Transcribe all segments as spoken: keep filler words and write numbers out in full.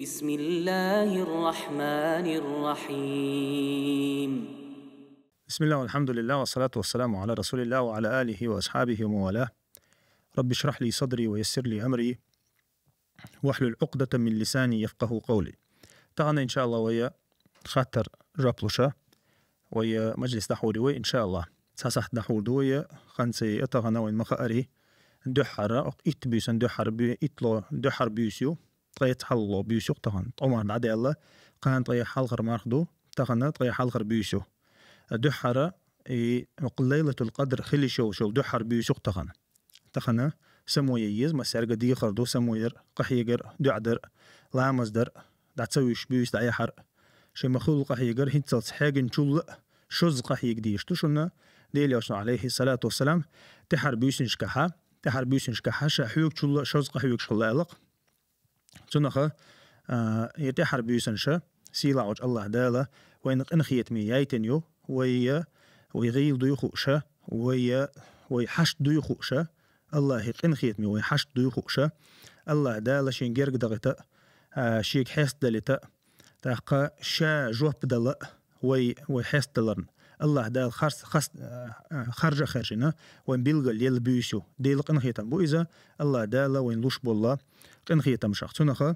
بسم الله الرحمن الرحيم. بسم الله والحمد لله والصلاة والسلام على رسول الله وعلى آله وأصحابه ومن والاه. رب اشرح لي صدري ويسر لي أمري واحلل عقدة من لساني يفقهوا قولي. Тахан, иншалла, вай хаттар жоп луш, вай мажлис дӀахьур ю вай, иншалла. Цхьа сахьат дӀахьур ду вай, ханций а тахан вайна ма хаарий, дуьххьара, итт буьйсан дуьххьара буь-, иттло дуьххьара буьйса ю, ткъе цхьалло буьйса ю тахан. Ткъо марха дӀадаьлла, кхана ткъе хьалхара марха ду, тахан ткъе хьалхара буьйса ю. Дуьххьара, и, Лайлатул Къадр хила йиш йолуш йолу дуьххьара буьйса ю тахан. Тахан само ян еза, массаьрга дехар ду, само яр, къахьегар, дуьхьа дар, ламаз дар, дӀа ца вуьйш буьйса дӀаяхьар. Шен ма-хуьллу къахьегар, хӀинццалц хьегначул а шозза къахьега дезаш ду шуна, Делан Элчано, алейхиссалату вассалам, тӀаьхьара буьйсанашкахьа, тӀаьхьара буьйсанашкахьа ша хьоьгучул а шозза къахьоьгуш хилла аьлла-кх. Цунах, а, и тӀаьхьара буьйсанаш сийлахьчу Аллаха Дала вайна къинхетаме яйтина ю, вай, вай гӀийла дуй хууш, вай, вай хьашт дуй хууш, Аллахьан къинхетаме вай хьашт дуй хууш, Аллаха Дала шен герга дахийта, а, шега хьестадалийта, тӀаккха ша жоп дала вай, вай хьестадаларна. Аллаха Дала харс-, хас-, а, харжа а хаьржина, вайн билггал елла буьйса ю. Делан къинхетам бу иза, Аллаха Дала вайна луш болу къинхетамашах. Цунах, а,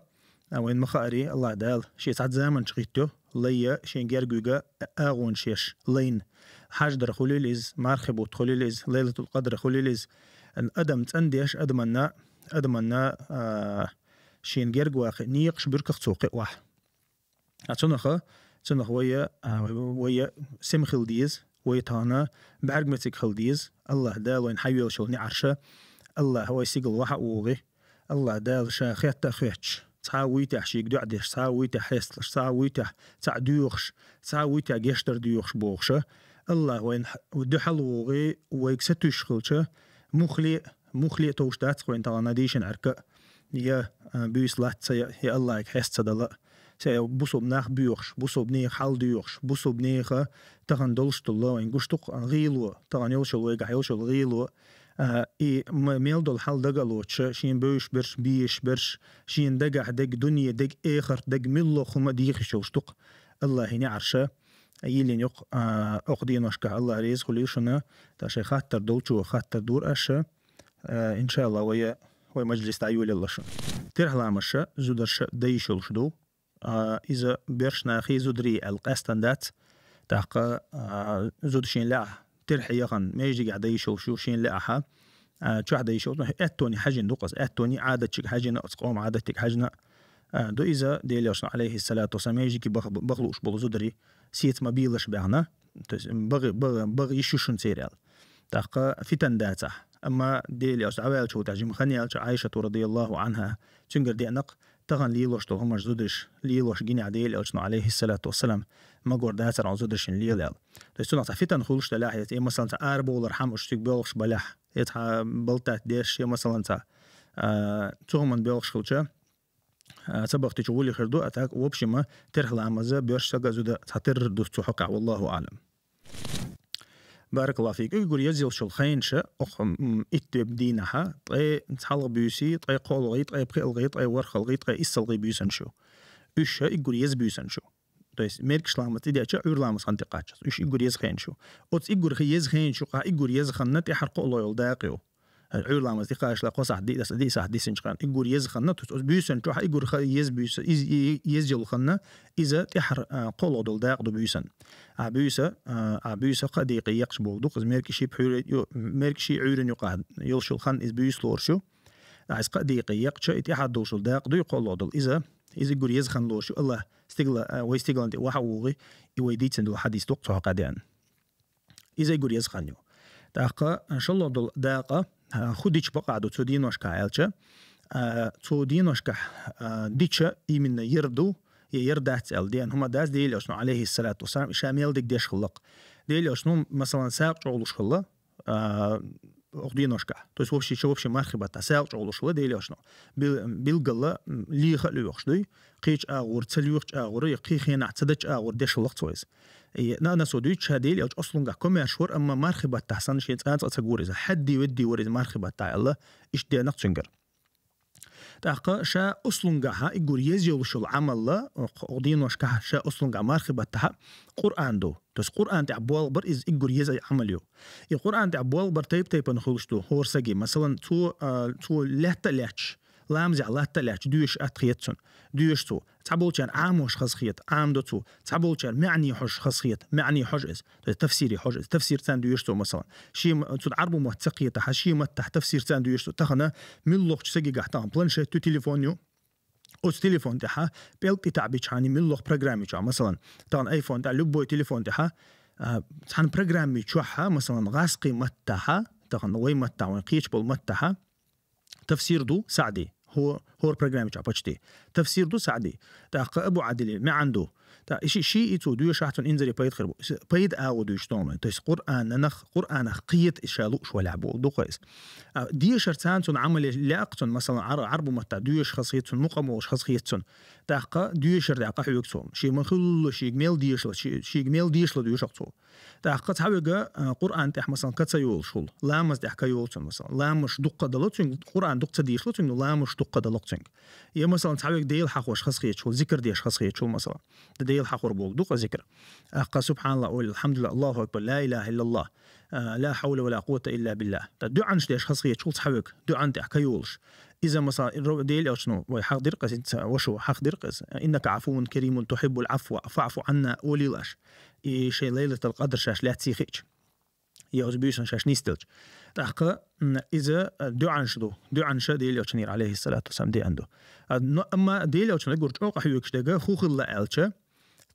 вайна ма хаарий, Аллаха Дала шен цхьа заманчу хӀиттайо, лайна шен герга вига агӀонаш еш, лайна. Хьаж дар хуьлийла иза, мархи бутт хуьлийла иза, Лайлатул Къадр хуьлийла иза. Адам цӀандеш, адаманна, адаманна, а, шена герга ваккха некъаш буьрках цо кхиа охьа. А цунах, цунах вай, а, вай сема хила деза, вай тахана бӀаьрг мецига хила деза, Аллаха Дала вайна хьайоьллуш йолу неӀарш, Аллаха вай сигала вахьа а вогӀий, Аллаха Дала ша хетта а хоьттуш, цхьа а вуьйтехь шега дуьхьа деш, цхьа а вуьйтехь хьесталуш, цхьа а вуьйтехь цхьаъ доьхуш, цхьа а вуьйтехь гештдар доьхуш бохуш, Аллаха вайна хьа-, дуьхьал вогӀий, вайга сатуьйсуш хилча, муххале а, муххале а товш дац-кх вайна тахана дийшина Ӏарка, я, а, буьйса латта ца яа, я Аллахьига хьеста ца дала, цхьа я бусалба нах боьхуш, бусалба нехан хьал доьхуш, бусалба нехан тахана долуш долу, вайна гуш ду-кх, гӀийло, тахана йолуш йолу, вайгахь йолуш йолу гӀийло, а, и м-, мел долу хьал дага а лоцуш, шена бевзаш берш, безаш берш, шена дагахь дерг, дуьне дерг, эхарт дерг, муьлхха хӀума дехаш йолуш ду-кх Аллахьан неӀарш, йиллина ю-кх, а, окху деношкахь. Аллах реза хуьлийла шуна, тхан шайн хаттар долчо хаттар дора аша, а, иншалла, вай, вай мажлис дӀайолаялла шуна. Терхьламаша, зударша дан йиш йолуш ду. А, иза боьрша нахий, зударий аьлла къаьстина дац. ТӀаккха, а, зуда шена лаахь, терхье яхана, маьждигехь дан йиш йолуш ю шена лаахьа, а, чохь дан йиш йолуш, аьттоне хьаьжжина ду-кх иза, аьттоне, Ӏадатчига хьаьжжина, оцу къоман Ӏадатига хьаьжжина, а, ду иза, Делан Элчано, алейхиссалату вассалам, маьждиге баха-, баха лууш болу зударий, сеца ма-бийлаш баьхна, то есть багӀа, багӀа, багӀа йиш ю шуна церан аьлла. ТӀаккха фитан дацахь. Амма Делан Элча дӀаваьллачул тӀаьхьа жима хан яьлча, Ӏайшата, радияллаху Ӏанха, цуьнгара деана-кх, тахана лелош долу хӀуманаш зударша лелош гинехь, Делан Элчано, алейхиссалату вассалам, магор дацара хьуна зударшна лела аьлла. То есть цунах цхьа фитан хуьлуш делахь, я, я, масалан, цхьа арабовлар хьама уьш цига боьлхуш балехь, я цхьа балтат деш, я, масалан, цхьа, а, цу хӀуманна боьлхуш хилча, а, ца бахтича гӀуллакх хир ду, а так, в общем, терхьламаза боьрша сага а, зуда а цхьатерра ду цу хьокъехь, валлаху аӀлам. Баракаллаху фик. Уггар еза йолуш йолу хенаш, окху, м, итт дийнахьа, ткъе цхьалгӀа буьйсий, ткъе кхоалгӀий, ткъе пхиалгӀий, ткъе ворхӀалгӀий, ткъе иссалгӀий буьйсанаш ю. Уьш ша уггар еза буьйсанаш ю. То есть мергаш ламаз тӀедеъча, Ӏуьйра ламаз хан тӀекхаччалц. Уьш уггар еза хенаш ю. Оцу уггар еза хенаш юкъахь уггар еза ханна тӀаьхьара кхоалгӀа йолу дакъа ю. Ӏуьйра ламаз дикхачале кхо сахьт, диъ сахьт, диъ сахьт дисинчу ханна, уггар еза ханна, то есть оцу буьйсанна чохь уггар ха-, еза буьйса, из-, и-, еза йолу ханна, иза тӀаьхьара, а, кхоалгӀа долу дакъа ду буьйсанна. А буьйса, а, а буьйса кхаа декъе екхча бохург ду-кх иза, мергаший, пхьуьйра ю-, мергаший, Ӏуьйранна юкъахь йолуш йолу хан иза буьйса лоруш ю. А иза кхаа декъе екхча, и тӀаьхьара долуш долу дакъа дуй кхоалгӀа долу, иза, иза уггар еза хан лоруш ю. Аллах стигала, а, вай стигалан тӀе вахьа а вогӀий, и вай дийцина долу хьадис ду-кх цу хьокъехь деана. Иза уггар еза хан ю. ТӀаккха шолгӀа долу дакъа, а, хӀун дича бакъахь ду цу деношкахь аьлча, а, цу деношкахь, а, дича именно яр ду, я яр дац аьлла деана хӀума дац, Делан Элчано, алейхиссалату вассалам, ша мел дерг деш хилла-кх. Делан Элчано, масалан, сагӀа чӀогӀлуш хилла, а, окху деношкахь. То есть вообще, вообще мархи баттахь сагӀа чӀогӀлуш хилла Делан Элчано. Бил-, билггала, м, леха а лоьхуш дуй, кхечу агӀор, ца лоьхучу агӀор, я кхин хенахь ца дечу агӀор деш хилла-кх цо иза. И Анаса дуьйцу, ша Делан Элча ослунгахь комаьрша вара, амма мархи баттахь санна шен цкъа а ца гора иза. Хьадди-ведди вара иза мархи баттахь аьлла, иштта деана-кх цуьнгара. ТӀаккха ша услунгахьа иггур еза йолуш йолу Ӏамалла, оха деношкахьа ша услунгахьа мархи баттахьа Къуръан ду. То есть Къуръан тӀехь болх бар иза иггур еза Ӏамал ю. И Къуръан тӀехь болх бар тайп-тайпана хуьлуш ду, хӀора саги. Масалан, цо, а, цо лаьтта а лаьтташ, ламазехь латта а лаьтташ, доьшуш атта хета цунна. Доьшу цо. Цхьаболчарна Ӏамош хаза хета, Ӏам до цо. Цхьаболчарна маьӀни хьожуш хаза хета, маьӀни хьожу иза. То есть тафсири хьожу иза. Тафсир царна доьшу цо, масалан. Ши м-, цу Ӏарбу мотт ца кхетахьа, ши маттахь тафсир царна доьшу цо. Тахана муьлххачу сагигахь тахана планшет ю, телефон ю. Оцу телефон тӀехьа пӀелг тӀе таӀбичхьана муьлхха программи чохь, масалан, тахана айфон тӀехь, любой телефон тӀехьа, а, цхьана программи чохьа, масалан, гӀазкхи маттахьа, тахана вай маттахь, вайн кхечу болу маттахьа, тафсир ду Саъди, хӀо-, хӀора программи чохь почти. Тафсир ду Саъди, тӀаккха Абу Ӏадили, маьӀан ду. Та, и ши, ши и цо доьшахь цунна инзаре пайда хир бу. С-, пайда агӀо дуьйш тохана. То есть Къуръанах, Къуръанах кхета и ша лууш валахь бу, дукха иза. А, дешар царна цунна Ӏамале лаьккха цунна, масалан, Ӏар-, Ӏарбу маттахь доьшуш хаза хета цунна, мукъа молуш хаза хета цунна. ТӀаккха доьшар дӀа къахьоьгу цо. Ши ма хуьллу, шига мел дешала, ши-, шига мел дешала доьшахь цо. ТӀаккха цхьаверг, а, Къуръан тӀехь, масалан, ка ца йолуш хуьлу. Ламаз тӀехь ка йолу цунна, масалан. Ламазаш дуккха а дало цуьнга, Къуръан дуккха ца дешало цуьнга, но ламазаш дуккха а дало цуьнга. Я, масалан, цхьаверг Дела хьахош хаза хеташ хуьлу, зикр деш хаза хеташ хуьлу, масалан. Дела хьахор болу дукха зикр. Ахка субханаллах, олий, алхьамдулиллах, Аллаху акбар, ла илаха иллаллах, а, ла хьавла ва ла къуввата илла биллах. Та дуьӀанаш деш хаза хеташ хуьлу цхьаверг, дуьӀан тӀехь ка йолуш. Иза, масалан, ро-, Дела элчано вай хьахдира-кх иза, хӀинца вашо хьахдира-кх иза. Иннака Ӏафувун каримун тухьиббул Ӏафва фаӀфу Ӏанна, олийла аша. И шайн Лайлатал Къадр шаьш лаьцна хетча. Я оцу буьйсанна шаьш нисделча. ТӀаккха, м, иза, а, дуьӀанаш ду. ДуьӀанаш а Дела элчанера, алейхиссалату вассалам, деана ду. А, но, амма Дела элчано гур чӀогӀа хьоьгуш дерг хӀун хилла аьлча,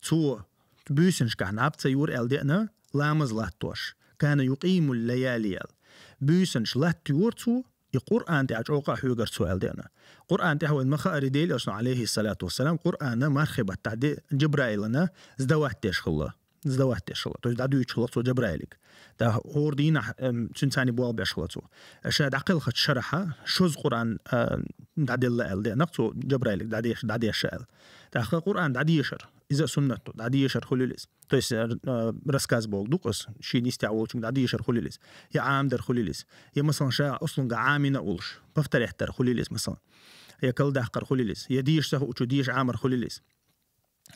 цо буьйсанашкахь наб ца йора аьлла деана, ламаз латтош. Кана юкъимул лаяли аьлла. Буьйсанаш латтайора цо, и Къуръан тӀехь чӀогӀа хьоьгура цо аьлла деана. Къуръан тӀехь вайн ма хаари Дела элчано, алейхиссалату вассалам, Къуръана мархи баттахь де-, Джабраилана сдавать деш хилла. Сдавать деш хилла. То есть дӀадуьйцуш хилла цо Джабраилиг. ТӀаккха хӀора дийнахь, эм, цуьнан царна болх беш хилла цо. Ша дӀакхелхачу шарахьа шозза Къуръан, а, дӀаделла аьлла деана-кх цо Джабраилиг дӀадеш-, дӀадеша аьлла. ТӀаккха Къуръан дӀадешар. Иза а суннат ду, дӀадешар хуьлийла иза. То есть, а, а, рассказ болу дукъас, шен йистехь волчуьнга дӀадешар хуьлийла иза. Я Ӏамадар хуьлийла иза. Я, масалан, ша услунга Ӏамийна а волуш, повторять дар хуьлийла иза, масалан. Я калдаккхар хуьлийла иза. Я деша ца хуучу деша Ӏамар хуьлийла иза.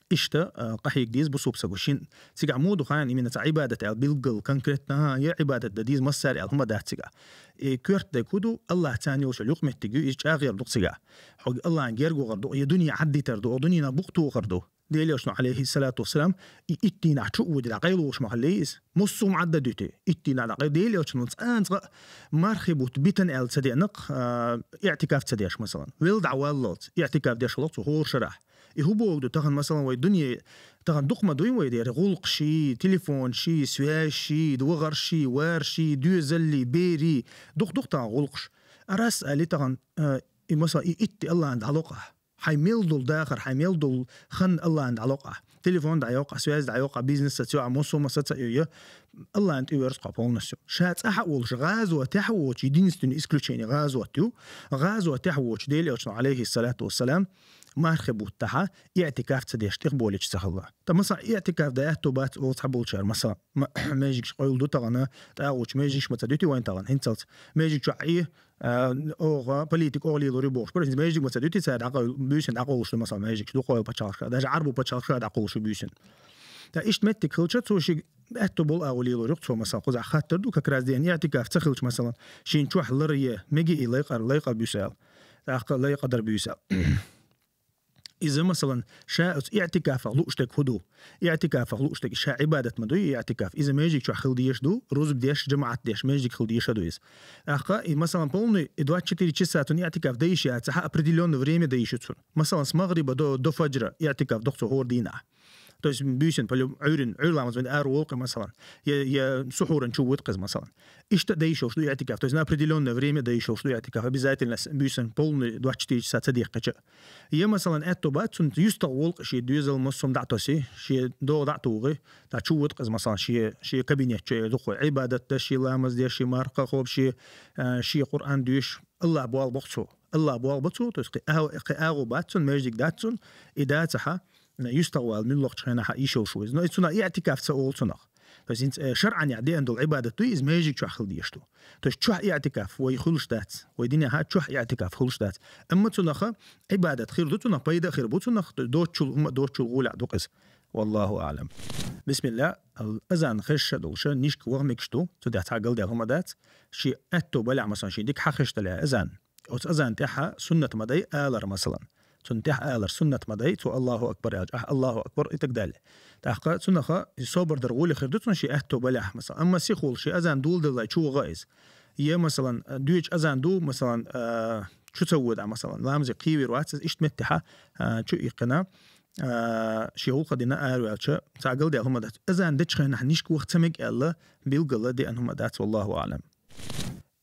Иштта, а, къахьега деза бусулба саго. Шен цигахь муха ду хаийна, именно цхьа Ӏибадат аьлла билггал конкретно, а, я Ӏибадат дан деза массара аьлла хӀума дац цигахь. И коьрта дерг хӀун ду, Аллах царна йолуш йолу юкъаметтиг ю, иза чӀагӀъяр ду цигахь. Хьо Аллахьна герга вахар ду, я дуьне Ӏаддитар ду, хӀо дуьненах букъ тохар ду. Дела элчано, алейхиссалату вассалам, и итт дийнахь чу а воьдий, дӀакъайлаволуш ма хилла иза. Массо а Ӏадда дуьтий, итт дийнахь дӀакъай-, Дела элчано цкъа а, цкъа а мархи бутт битина аьлла ца деана-кх, а, иӀтикаф ца деш, масалан. Велла дӀаваллалц, иӀтикаф деш хилла цо хӀора шарахь. И хӀун бохург ду, тахана, масалан, вай дуьне, тахана дукха ма дуй вай дера, гӀуллакхаш, телефонаш, связаш, вахарш, вараш, доьзал, бер, дукха-дукха тахана гӀуллакхаш. Арас али тахана, а, и, масалан, и итт Аллахьна дӀалокъахь. Хьайн мел долу дахар, хьайн мел долу хан Аллахьна дӀалокъахь. Телефон дӀайокъахь, связь дӀайокъахь, бизнес саца йокъахь, массо а массо а ца йой, Аллахьна тӀеверза кхо полностью. Ша цӀахь а волуш, гӀазотехь а воцуш, единственный исключение гӀазот ю. ГӀазотехь а воцуш, Дела элчано, алейхиссалату вассалам, мархи буттахьа, иӀтикаф ца деш, тӀехболийча ца хилла. Ткъа, масалан, иӀтикаф дан аьтто бац олу цхьаболчара, масалан, ма-, межигаш къойлу ду тахана, тӀагӀучу межигаш ма ца дуьтий вайн тахана, хӀинцалц межиг чохь Ӏе, а, оха политик оха лелур ю бохуш бара, хӀинца межиг ма ца дуьтий цара дӀакъовла-, буьйсанна дӀакъовлуш ду, масалан, межигаш дукха пачхьалкхашка, даже Ӏарбу пачхьалкхашка дӀакъовлуш ю буьйсанна. Ткъа иштта меттиг хилча, цо шига аьтто болу агӀо лелур ю-кх цо, масалан, кхузахь хаттар ду, как раз ден иӀтикаф ца хилча, масалан, шен чохь лар е, мега и лайкъар, лайкъар буьйса аьлла. ТӀаккха лайкъадар буьйса аьлла. Иза, масалан, ша оцу иӀтикафах лууш дерг хӀун ду? ИӀтикафах лууш дерг ша Ӏибадат ма дуй, иӀтикаф. Иза межиг чохь хила дезаш ду, рузба деш, жамаӀат деш, межиг хила дезаш ду иза. ТӀаккха, и, масалан, полный, и двадцать четыре часа цунна иӀтикаф дайша яцахьа, определённое время дайша цунна. Масалан, с магриба до, до фаджра иӀтикаф доху цо хӀора дийнахь. То есть буьйсанна, по-любому, Ӏуьйрин, Ӏуьйр ламаз вайн ара волу-кх, масалан. Я, я сухьуран чу вуьту-кх иза, масалан. Иштта дайша йолуш ду иӀтикаф. То есть на определённое время дайша йолуш ду иӀтикаф. Обязательно с-, буьйсанна полный двадцать четыре часа ца дехкича. Я, масалан, аьтто бац цунна, юьстагӀа волу-кх шен доьзал массо а дӀа а тосий, шен догӀа дӀа а тухий, дӀа чу вуьту-кх иза, масалан, шен, шен кабинет чу, я дукха Ӏибадат деш, шен ламаз деш, шен марха кхобуш, шен, а, шен Къуръан доьшуш. Аллахь болх бо-кх цо. Аллахь болх бо цо, то есть кхин а-, кхин агӀо бац цунна, межиг дац цунна, и дацахьа, юьстагӀвала муьлххачу хенахьа йиш йолуш ву иза. Но и цунах иӀтикаф ца олу цунах. То есть, хӀинца, э, шарӀан яхь деана долу Ӏибадат дуй, иза межиг чохь хила дезаш ду. То есть, чохь иӀтикаф вай хуьлуш дац, вай динехьа чохь иӀтикаф хуьлуш дац. Амма цунах Ӏибадат хир ду, цунах пайда хир бу, цунах доцчул, хӀума доцчул гӀолехь ду-кх иза. Валлаху аӀлам. Бисмилла, ал-, азан хезаш долуш, нишка ваха мегаш ду, цу тӀехь цхьа галдаьлла хӀума дац. Шен аьтто балехь, масалан, шен дика хьахезаш дале азан. Оцу азан тӀехь суннат ма дай алар, масалан. Цунна тӀехь алар суннат ма дай, цо Аллаху акбар аьлча, ахь Аллаху акбар и так далее. ТӀаккха цунах собар дар гӀоле хир ду цунна шен аьтто балехь, масалан. Амма сихула шен азан доладеллай чу ваха иза. Я, масалан, доьчу азан ду, масалан, а, чу ца вода, масалан, ламазе кхийвийр вац иза, иштта меттехьа, а, чу иккхина, а, шен гӀуллакх дина араваьлча, цхьа галдаьлла хӀума дац. Азан дечу хенахь нишка ваха ца мега аьлла, билггала деана хӀума дац, валлаху аӀлам.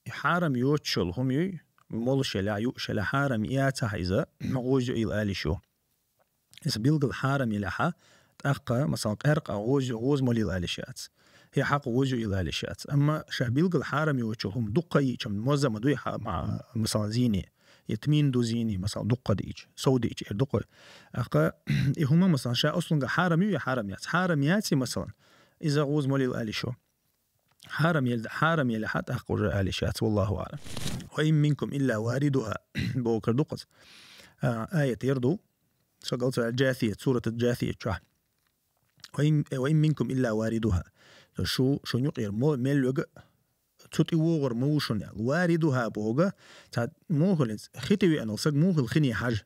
И хьарам йоцуш йолу хӀума юй, молуш елахь, юуш елахь, хьарам яцахь иза, гӀоза йойла алиш ю. Иза билггала хьарам елахь, тӀаккха, масалан, къаьркъа гӀоза, гӀоза молийла алиш яц. Я хьакъ гӀоза йойла алиш яц. Амма ша билггала хьарам йоцуш йолу хӀума дуккха а йиъча, мозза ма дуй хьа-, ма-, масалан, зийне. Я тмин ду зийне, масалан, дуккха диъча, сов диъча, эр дуккха. ТӀаккха и хӀума, масалан, ша ослунга хьарам ю я хьарам яц? Хьарам яций, масалан, иза гӀоза молийла алиш ю. Хьарам ел-, хьарам елахь тӀаккха уже алиш яц, валлаху аӀлам. «Ва ин минкум илла варидуха», бохург ду-кх иза. А, аят яр ду, со галцваьлла, Джасият, сурат Джасият чохь. «Ва ин, ва ин минкум илла варидуха». Шу, шун юкъера мо-, мел верг а цу тӀе вогӀур ма ву шуна аьлла. Варидуха бохург, цхьа муха хила, хи тӀе веана волу саг муха хила хине хьажа.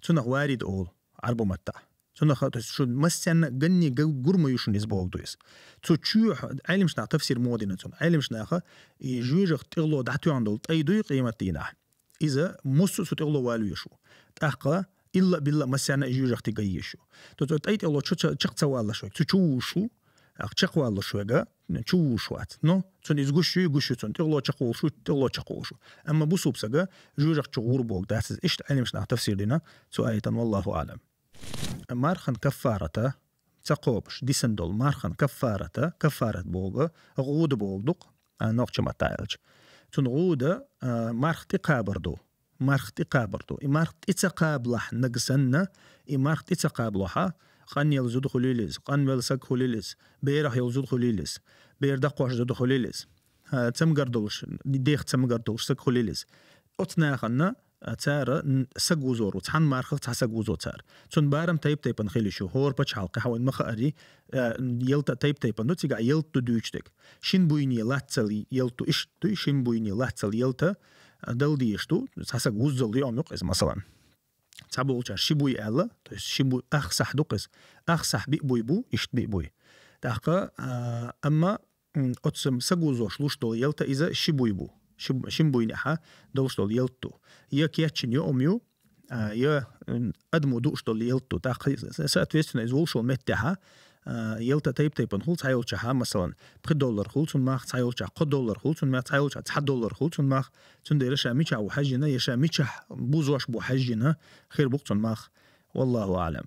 Цунах варид олу Ӏарбу маттахь. Цунах, то есть, шу массанна а ганне га-, гур ма ю шуна иза бохург ду иза. Цу чу Ӏеламнаха тафсир муха дина цунна. Ӏеламнаха и жоьжахати тӀехула дӀатоьхна долу тӀай дуй къематдийнахь. Иза массо а цу тӀехула вала везаш ву. ТӀаккха илла а билла а массанна а и жоьжахати ган езаш ю. То есть, тӀай тӀехула чу ца-, чекх ца валлалаш верг, цу чу вуш ву, тӀаккха чекх валлалаш верг, чу вуш вац. Но цунна иза гуш ю, гуш ю цунна, тӀехула чекх волуш ву, тӀехула чекх волуш ву. Амма бусулба сага жоьжахати чу гӀур бохург дац иза. Иштта Ӏеламнаха тафсир дина цу аятан, валлаху аӀлам. Мархан каффарата, ца кхобуш, дисина долу мархан каффарата, каффарат бохург, гӀуда бохург ду-кх, а, нохчийн маттахь аьлча. Цунна гӀуда, а, марх тӀекхабар ду. Марх тӀекхабар ду. И марх тӀе ца кхабалахь нагахь санна, и марх тӀе ца кхабалахь, къанъелла зуда хуьлийла иза, къанвелла саг хуьлийла иза, берах йолу зуда хуьлийла иза, бер даккхош зуда хуьлийла иза, а, цамгар долуш, дех цамгар долуш саг хуьлийла иза. Оцу нахана, а, цара н-, саг вузор ву, цхьана мархах цхьа саг вузо цара. Цунна барам тайп-тайпана хила йиш ю, хӀора пачхьалкхехь вайна ма хаари, а, ялта а тайп-тайпана ду, цигахь ялта ду дуьйцуш дерг. Шина буйне латтал ялта ду, иштта дуй, шина буйне латтал ялта, а, дала дезаш ду, цхьа саг вуззал йоам ю-кх иза, масалан. Цхьаболчара ши буй аьлла, то есть ши буй, ах сахь ду-кх иза. Ах сахь биъ буй бу, иштта биъ буй. ТӀаккха, а, амма, м, оцу саг вузош луш долу ялта иза ши буй бу. Ши, шина буйнехьа долуш долу ялта ду. Я кечйина йоам ю, а, я, м, адамо дууш долу ялта ду. ТӀаккха, соответственно, иза волуш волу меттехьа, а, ялта тайп-тайпана хуьлу, цхьайолчохь, масалан, пхи доллар хуьлу цунна мах, цхьайолчохь кхо доллар хуьлу цунна мах, цхьайолчохь цхьа доллар хуьлу цунна мах, цундела ша мичахь ву хьаьжжина, я ша мичахь бузош бу хьаьжжина, хир бу-кх цунна мах. Валлаху аӀлам.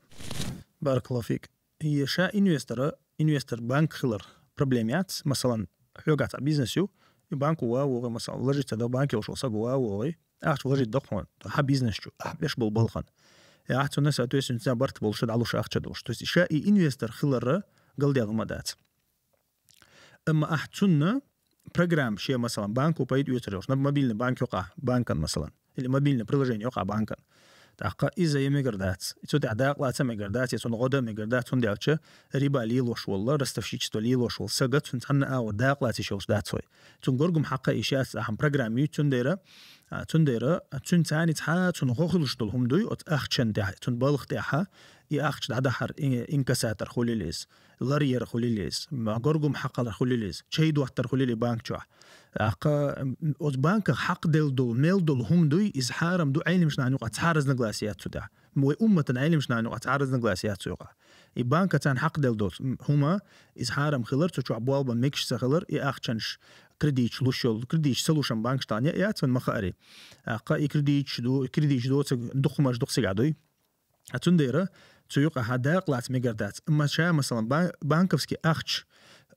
Баракаллаху фик. И ша инвестора, инвестор банк хилар проблема яц. Масалан, хьоьгахь цхьа бизнес ю, и банко ван вогӀий, масалан, вложиться дан банке волуш волу саго ван вогӀий, ахча вложить до хьуна, хьан бизнес чу, ахь беш болу балхана. И ахь цунна, соответственно, цунна барт болуш, дӀалуш ахча долуш. То есть, ша и инвестор хиларра галдаьлла хӀума дац. Амма ахь цунна программа шен, масалан, банко пайда оьцур йолуш, наб-, мобильный банк йокъахь банкан, масалан, или мобильный приложение йокъахь банкан. ТӀаккха иза я мегар дац. Цу тӀехь дакъа лаца мегар дац, я цунна гӀо дан мегар дац, цундела риба лелош волу, ростовщичество лелош волу сага цунна цхьанна агӀор дакъа лаца йиш йолуш дац вай. Цунна горгум хьакха йиш яц, ахьа программа ю, цундела, а, цундела, цуьнан царна цхьа, цунна гӀо хуьлуш долу хӀума дуй, оцу ахчан тӀехь, цунна балха тӀехьа, и ахча дӀадахьар, и-, инкассатор хуьлийла иза, ларъяр хуьлийла иза, м, горгум хьакхалар хуьлийла иза, чай доттар хуьлийла и банк чохь. ТӀаккха, м, оцу банках хьакхаделла долу, мел долу хӀума дуй, иза хьарам ду, Ӏеламнаха юкъахь цхьа разногласие яц цу тӀехь. Вай умматан Ӏеламнаха юкъахь цхьа разногласие яц цу юкъахь. И банка царна хьакхаделла долу, м, хӀума, иза хьарам хилар, цу чохь болх бан мегаш ца хилар, и ахчанаш кредиташ луш йолу, кредиташ ца лушан банкаш тахана яц вайн ма хаари. ТӀаккха и кредиташ ду, кредиташ доцург дукха хӀумаш дукха сигахь дуй. А цундела цу юкъахь дакъа лаца мегар дац. Амма ша, масалан, бан-, банковский ахча,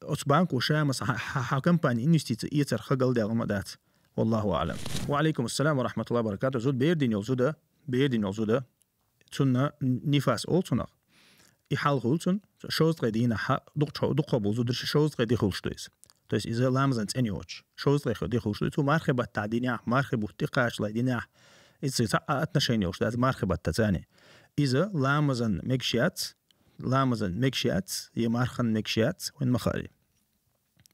оцу банко ша, масалан, хьан, хьан, хьан компани инвестици эцар ха галдаьлла хӀума дац. Валлаху аӀлам. Ва Ӏалайкум ассалам ва рахматуллахи ва баракатух. Зуда, бер дина йолу зуда, бер дина йолу зуда. Цунна нифас олу цунах. И хьал хуьлу цуьнан, шовзткъе дийнахь дукхачо-, дукхахболу зударий шовзткъе де хуьлуш ду иза. То есть иза ламазан цӀена йоцуш, шовзткъе де хуьлуш ду. Цо мархи баттахь динехь, мархи бутт тӀекхачале динехь, иза цхьа а отношение йолуш дац мархи баттаца цӀена. Иза ламазан мегаш яц, ламазан мегаш яц, я мархан мегаш яц, вайн ма хаара.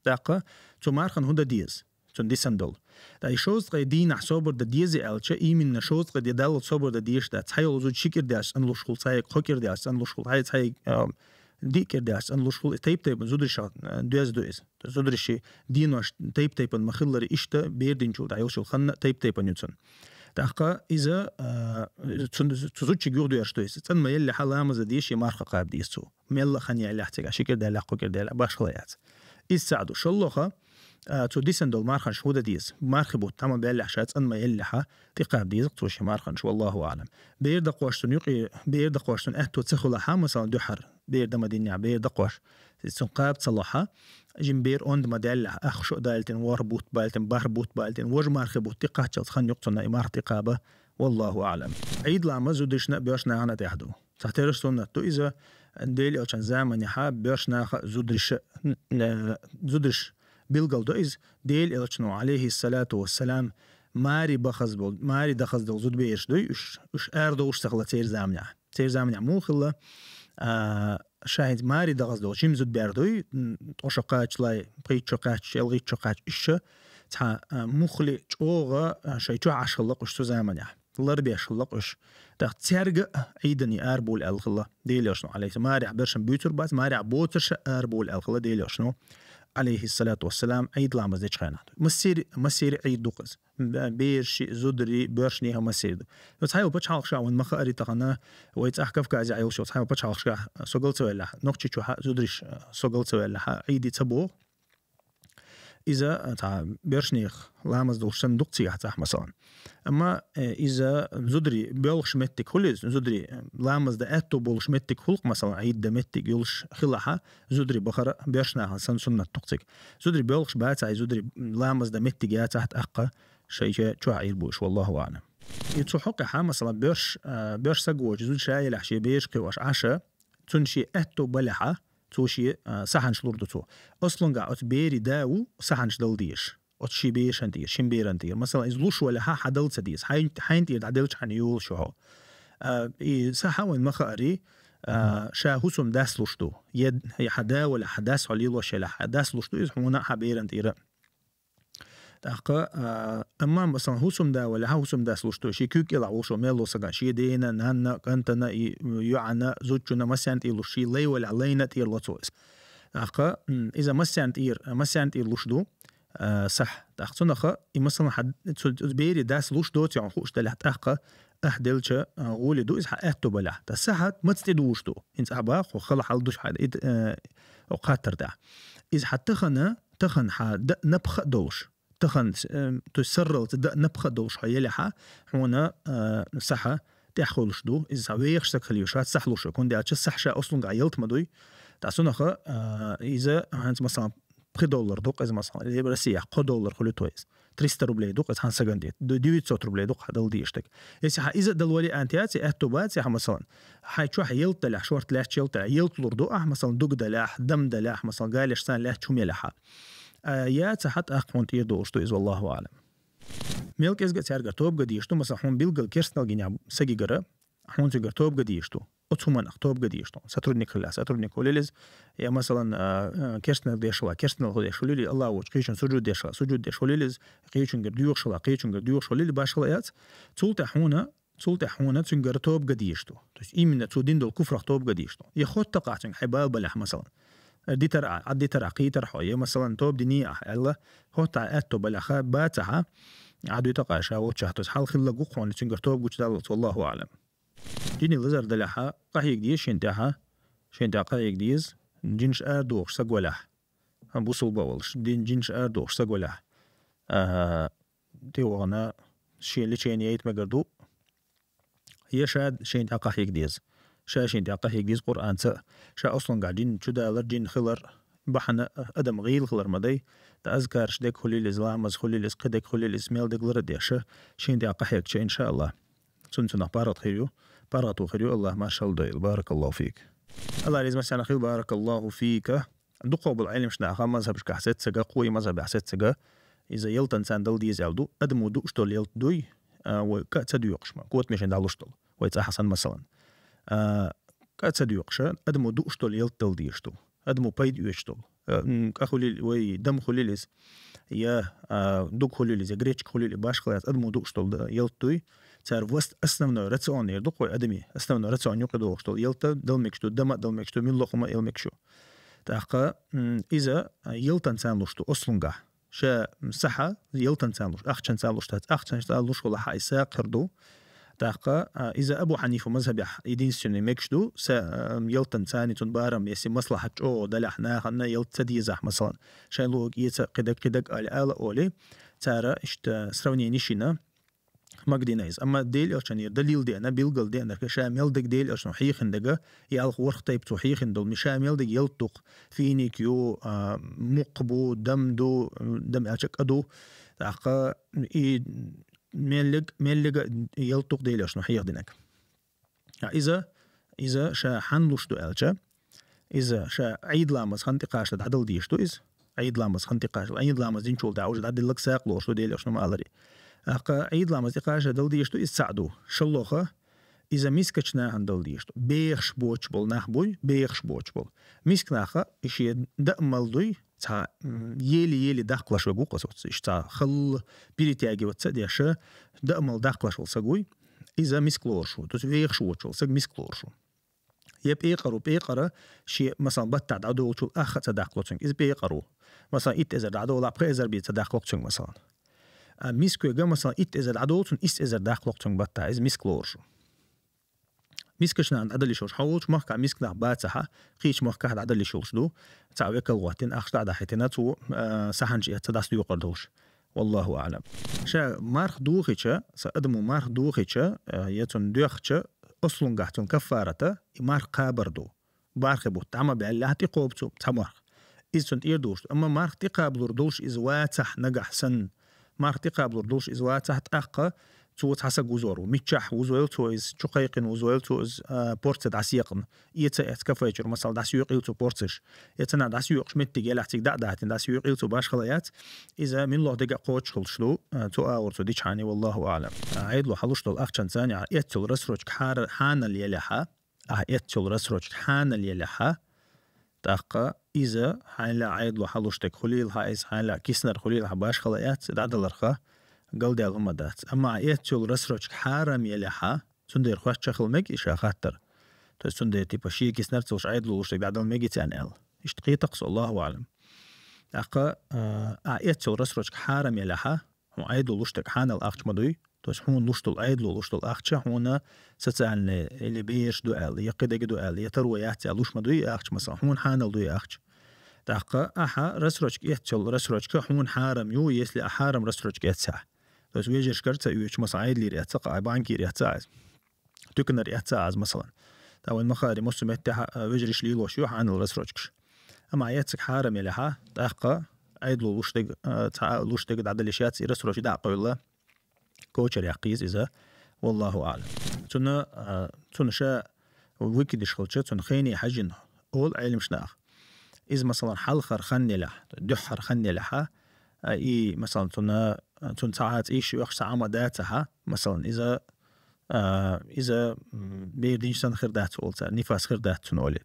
ТӀаккха цу мархан хӀун дан деза? Цунна дисина долу. Ткъа и шовзткъе дийнахь собар дан деза аьлча, именно шовзткъе де даллалц собар дан дезаш дац. Цхьайолу зуда ши кӀира даьлча цӀанлуш хуьлу, цхьайолу кхо кӀира даьлча цӀанлуш хуьлу, цхьайолу, цхьайолу, а, диъ кӀира даьлча цӀанлуш хуьлу. Тайп-тайпана зударшах, а, доьзна ду иза. Зударши денош тайп-тайпана ма-хиллара, иштта бер динчул дӀайолуш йолу хан а тайп-тайпана ю цунна. ТӀаккха иза, а, цу, цу зудчуьнга юхадоьрзуш ду иза. ЦӀена ма еллехь ламаз дан деза, шен марха кхаба деза цо. Мелла а хан яьллехь цигахь, ши кӀира даьллехь, кхо кӀира даьллехь, башхалла яц. Иза цхьаъ ду. ШолгӀа, а, цо дисина долу марханаш хӀун дан деза? Мархи бутт тӀе ма баьллехь, ша цӀена ма еллехь, тӀекхаба деза цо шен марханаш, валлаху аӀлам. Бер дакхош цунна юкъе, бер дакхош цунна аьтто ца хуьлахь, масалан, дуьххьара бер дан ма динехь, бер дакхош, иза цунна кхаба ца лохь, жима бер онда ма даьллехь, ах шо а далийтина, ворхӀ бутт балийтина, бархӀ бутт балийтина, важа мархи бутт тӀекхаччалц хан юкъа цунна и марха тӀекхаба, валлаху аӀлам. Ӏийд ламаз зударшна а, боьрша нахана а тӀехь ду. Цхьатерра суннат ду иза, Делан Элчан заманехь боьрша наха а, зударша а, н-, н-, зударш билгал до иза. Делан Элчано, алейхиссалату вассалам, маре бахаза бол-, маре дахаза долу зудабераш дуй, уьш, уьш арадовлуш ца хилла церан заманехь. Церан заманехь муха хилла, а, ша хӀинца маре дахаза долу жима зудабер дуй, м, ткъа шо кхаччале, пхийтта шо кхаьчча, ялхитта шо кхаьчча, уьш ша цхьа, а, муххале чӀогӀа, а, шайн чохь Ӏаш хилла-кх уьш цу заманехь. Ларбеш хилла-кх уьш. ТӀаккха цаьрга а Ӏийдане арабовла аьлла хилла Делан Элчано, алейхи-, марехь бершна буьйцур бац, марехь боцурш а арабовла аьлла хилла Делан Элчано, алейхиссалату вассалам, Ӏийд ламаз дечу хенахь. Массери, массери Ӏийд ду-кх иза. Б-, бераши, зударий, боьрша нехан массери ду. Цхьайолу пачхьалкхашкахь вайн ма хаара тахана, вай цӀахь Кавказехь йолуш йолу цхьайолу пачхьалкхашкахь, со гал ца ваьллехь, Нохчийчохь а зударш, со гал ца ваьллехь, Ӏийде ца боху. Иза, а, цхьа боьршнех ламаз долуш санна ду-кх цигахь цӀахь, масалан. Амма, э, иза зударий боьлхуш меттиг хуьлу иза, зударий, э, ламаз дан аьтто болуш меттиг хуьлу-кх, масалан, Ӏийд дан меттиг йолуш хилахь, зударий бахара боьрша нахана санна суннат ду-кх цига. Зударий боьлхуш бацахь, и зударий ламаз дан меттиг яцахь, тӀаккха шайн чохь Ӏийр бу уьш, валлаху аӀлам. И цу хьокъехь, масалан, боьрш, а, боьрша саг воцуш, зуда ша елахь шен бераш кхиош Ӏаш, цунна шен аьтто балехь, цо шен, а, сахьташ лур ду цо. Аслангахь оцу берийн да ву сахьташ дала дезаш. Оцу шен берашна тӀера, шин берана тӀера. Масалан, иза луш валехь, хьан дала ца деза. Хьайн, хьайна тӀера дӀаделча хьайна йолуш ю хьо. А, и сахьт вайн ма хаара, а, ша хӀусамдас луш ду. Я, я хьан да валехь, хьан дас хьо лелош елахь, хьан дас луш ду иза хьуна а, хьан берана тӀера. ТӀаккха, а, амма, масалан, хӀусамда валехь, хӀусамдас луш ду, шен куьйга кӀелахь волуш волу мел волу саг, шен дена, нанна, кӀантана, и, йоӀана, зудчунна, массарна тӀера луш, шен лай валехь, лайна тӀера ло цо иза. ТӀаккха, м, иза массарна тӀера, массарна тӀера луш ду, а, сахьт. ТӀаккха цунах, и, масалан, хьан, цу, цу берийн дас луш доций хьуна хууш далехь, тӀаккха ахь делча, а, гӀоли ду иза хьан аьтто балехь. ТӀаккха сахьт маца тӀедужуш ду? ХӀинца ахь боху, хала хьал ду хьан, ит, а, окху хаттар тӀехь. Иза хьан тахана, тахана хьан дан напха а долуш. Тахана, э, то есть сарралц дан напха а долуш хьо елехь, хьуна, э, сахьт тӀехь хуьлуш ду. Иза сахьт вехаш саг хила йиш яц, сахьт луш верг. ХӀунда аьлча сахьт ша аслангахь ялта ма дуй. ТӀаккха цунах, э, иза хӀинца, масалан, пхи доллар ду-кх иза, масалан, либо Россехь кхо доллар хуьлу то иза. Триста рублей ду-кх иза хьан сагана тӀе. Ду-, девятьсот рублей ду-кх хьан дала дезаш дерг. Если хьан иза а дала вале аьнна яц, аьтто бац ахь, масалан, хьайн чохь ялта далехь, шорта лаьтташ ялта далехь, ялта лур ду ахь, масалан, дуга далехь, дам далехь, масалан, галеш царна лаьтташ хӀума елехь. А, яцахь, тӀаккха хьуна тӀера долуш ду иза, валлаху аӀлам. Мел кӀезга а цаьргара тоба ган дезаш ду, масалан, хьуна билггал керстанал гинехь сагигара, хьуна цуьнгара тоба ган дезаш ду. Оцу хӀуманах тоба ган дезаш ду. Сотрудник хилла, сотрудник хуьлийла иза. Я, масалан, а, а, керстанал деш хилла, керстанал деш хуьлийла, Аллах волчу кхечуьнга сужуд деш хилла, сужуд деш хуьлийла иза. Кхечуьнгара доьхуш хилла, кхечуьнгара доьхуш хуьлийла, башхалла яц. Цул тӀаьхьа хьуна, цул тӀаьхьа хьуна цуьнгара тоба ган дезаш ду. То есть именно цо дина долу куфрах тоба ган дезаш ду. Я хоттакъахь цуьнга хьайн бала балехь, масалан. Дитар а, Ӏад дитар а, кхийтар хьо, я, масалан, тоба диний ахь аьлла, хӀотта аьтто балехь, бацахь, Ӏад витакъа ша волччахь, то есть хьал хилла гу хьуна цуьнгара тоба гучудаллалц, валлаху аӀлам. Жинийн лазар далехь, къахьега деза шен тӀехь, шен тӀехь къахьега деза, жинаш арадохуш саг валехь. Бусулба а волуш, дин, жинаш арадохуш саг валехь. А, тӀе вахана шен лечение яйта мегар ду. Я ша шен тӀехь къахьега деза. Ша шен тӀехь къахьега деза Къуръанца. Ша аслангахь жин чудалар, жин хилар, бахьана адам гӀийла хилар ма дай. ТӀаккха азкараш дерг хуьлийла иза, ламаз хуьлийла иза, кхидерг хуьлийла иза, мел дерг лар а деш, шен тӀехь къахьегча, иншааллах. Цунна цунах паргӀат хир ю. ПаргӀато хир ю, Аллах маршалла дойла. Баракаллаху фик. Аллах реза массарна хилва, баракаллаху фика. ДукхагӀбола Ӏилманчаш наха мазхабашкахь сеццага, кхо мазхабехь сеццага, иза ялтанца дала деза аьлла ду, адамо дууш долу ялта дуй, а, вай кӀа ца доькъуш ма, котамашийна дӀалуш долу, вай цӀахь санна, масалан. А, кӀа ца доькъуша, адамо дууш долу ялта дала дезаш ду, адамо пайда оьцуш долу. А, м, кӀа хуьлийла, вай дам хуьлийла иза, я, а, дог хуьлийла иза, я гречка хуьлийла, башхала яц, адамо дууш долу да-, ялта дуй. Цара васт основной рацион эр ду-кх вай адамийн, основной рацион юкъа догӀуш долу ялта дала мегаш ду, дама а дала мегаш ду, милла хӀума а яла мегаш ю. ТӀаккха, м, иза, а, ялтанца луш ду, ослунгахь. Ша, м, сахьа ялтанца луш, ахчанца луш дац, ахчанца луш волахь а иза сакхар ду. ТӀаккха, а, иза Абу Хьанифа мазхабехь единственный мегаш ду, са, а, ялтанца цуьнан барам, если маслахьат чӀогӀа далехь нахана ялта ца дезахь, масалан, шайн луъург эца, кхидерг, кхидерг али ала олий, цара иштта сравнение йина, магадина иза. Амма Делан Элчанера далил деана, билгал деана, ша мел дерг Делан Элчано хьехина дерг, ялх-ворхӀ тайпа цо хьехина долу, ша мел дерг ялта ду-кх, финик ю, а, мукх бу, дам ду, дам аьлча кӀа ду. ТӀаккха и мел дерг, мел дерг ялта ду-кх Делан Элчано хьехадинарг. А иза, иза ша хьанна луш ду аьлча, иза ша Ӏийд ламаз хан тӀекхача дӀадала дезаш ду иза. Ӏийд ламаз хан тӀекхача, Ӏийд ламаз динчул тӀаьхьа уже дӀадилларг сакъа лоруш ду, Делан Элчано ма аллара. ТӀаккха Ӏийд ламаз тӀекхача дала дезаш ду иза, цхьаъ ду. ШолгӀа, иза мискачу нахана дала дезаш ду. Бехаш боцуш болу нах буй, бехаш боцуш болу. Миска наха и шен даа мала дуй, цхьа, м, еле-еле даккхалаш верг ву-кх оцу, иштта цхьа халла перетягиваться а деш, даа мала даккхалаш волу саг вуй, иза миска лоруш ву. То есть вехаш воцуш волу саг миска лоруш ву. Я пекъар ву, пекъара шен, масалан, баттахь дӀадолучул ахха а ца даккхало цуьнга, иза пекъар ву. Масалан, итт эзар дӀадолахь, пхи эзар бен ца даккхало цуьнга, масалан. А миска верг, масалан, итт эзар дӀадолу цунна, исс эзар даккхало цуьнга баттахь, иза миска лоруш ву. Мискачу нахана дӀадала йиш йолуш, хьо волчу махкахь миска нах бацахь, кхечу махкахь дӀадала йиш йолуш ду, цхьа векал гӀоттина, ахча дӀа а дахьийтина, цо, а, сахьанаш эцна дӀасадоькъур долуш. Валлаху аӀлам. Ша марха дохийча, сан адамо марха дохийча, а, я цунна доьхча, ослунгахь цунна каффарата, и марха кхабар ду. БархӀе бутт дӀа ма баьллехь, тӀекхобу цо цхьа марха. Иза цунна тӀера долуш ду. Амма марха тӀекхабалур долуш иза вацахь нагахь санна, марха тӀекхабалур долуш иза вацахь, тӀаккха цо цхьа саг вузор ву. Миччахь вузвойла цо иза, чу кхайкхина вузвойла цо иза, а, порция дӀасаекъна. Эца эцна кафе чуьра, масала, дӀасаекъийла цо порцеш. Эцна дӀасаекъаш меттиг елахь цига дӀа а дахьийтина, дӀасаекъийла цо башхала яц. Иза милла дегӀ а кхочуш хуьлуш ду, а, цу агӀор цо дичхьана, валлаху аӀлам. А, Ӏийд ло хьалуш долу ахчанца а, эццул рассрочка хьара-, хьанал елехьа, ахь эццул рассрочка хьанал елехьа, тӀаккха иза хьайна лаьа Ӏийд ло хьалуш дерг хуьлийла, иза хьайна лаьа киснар хуьлийла, башхала яц, дӀадаларха галдаьлла хӀума дац. Амма ахь эццул рассрочка хьарам елехьа, цундела хоьттуш хила мега и ша хаттар. То есть цундела, типа, шен киснар ца луш Ӏийд ло луш дерг дӀадала мегий царна аьлла. Иштта кхетакх со, Аллаху аӀлам. ТӀаккха, а, ахь эццул рассрочка хьарам елехьа, хьуна Ӏийд ло луш дерг хьанал ахча ма дуй, то есть хьуна луш долу, Ӏийд ло луш долу ахча хьуна социальный или бераш ду аьлла, я кхидерг ду аьлла, я таро яц аьлла луш ма дуй и ахча, масала, хьуна хьанал дуй и ахча. ТӀаккха ахьа рассрочка эццул, рассрочка хьуна хьарам ю, если ахь хьарам рассрочка эццахь. То есть вежаршкара ца оьцуш, масала, Ӏийдалера эцна-кх, а, банкера эцна а иза. Туьканара эцна а иза, масалан. ТӀаккха вайн махари массо а меттехь, а, вежарш лелош ю хьанал рассрочкаш. Амма эццаг хьарам елехьа, тӀаккха Ӏийд ло луш дерг, а, цхьа а луш дерг дӀадала йиш яц, и рассрочка дӀа а къевлла, кочар яккха еза иза. Валлаху аӀлам. Цунна, а, цунна ша выкидыш хилча, цунна хене хьаьжжина олу Ӏеламаш наха. Иза, масалан, хьалхара хан елехь, дуьххьара хан елехьа, а, и, масалан, цунна, цунна цхьа а цӀийш оьхуш цхьа а хӀума дацахьа, масалан, иза, а, иза, м, бер динчу санна хир дац олу цара, нифас хир дац цунна олий.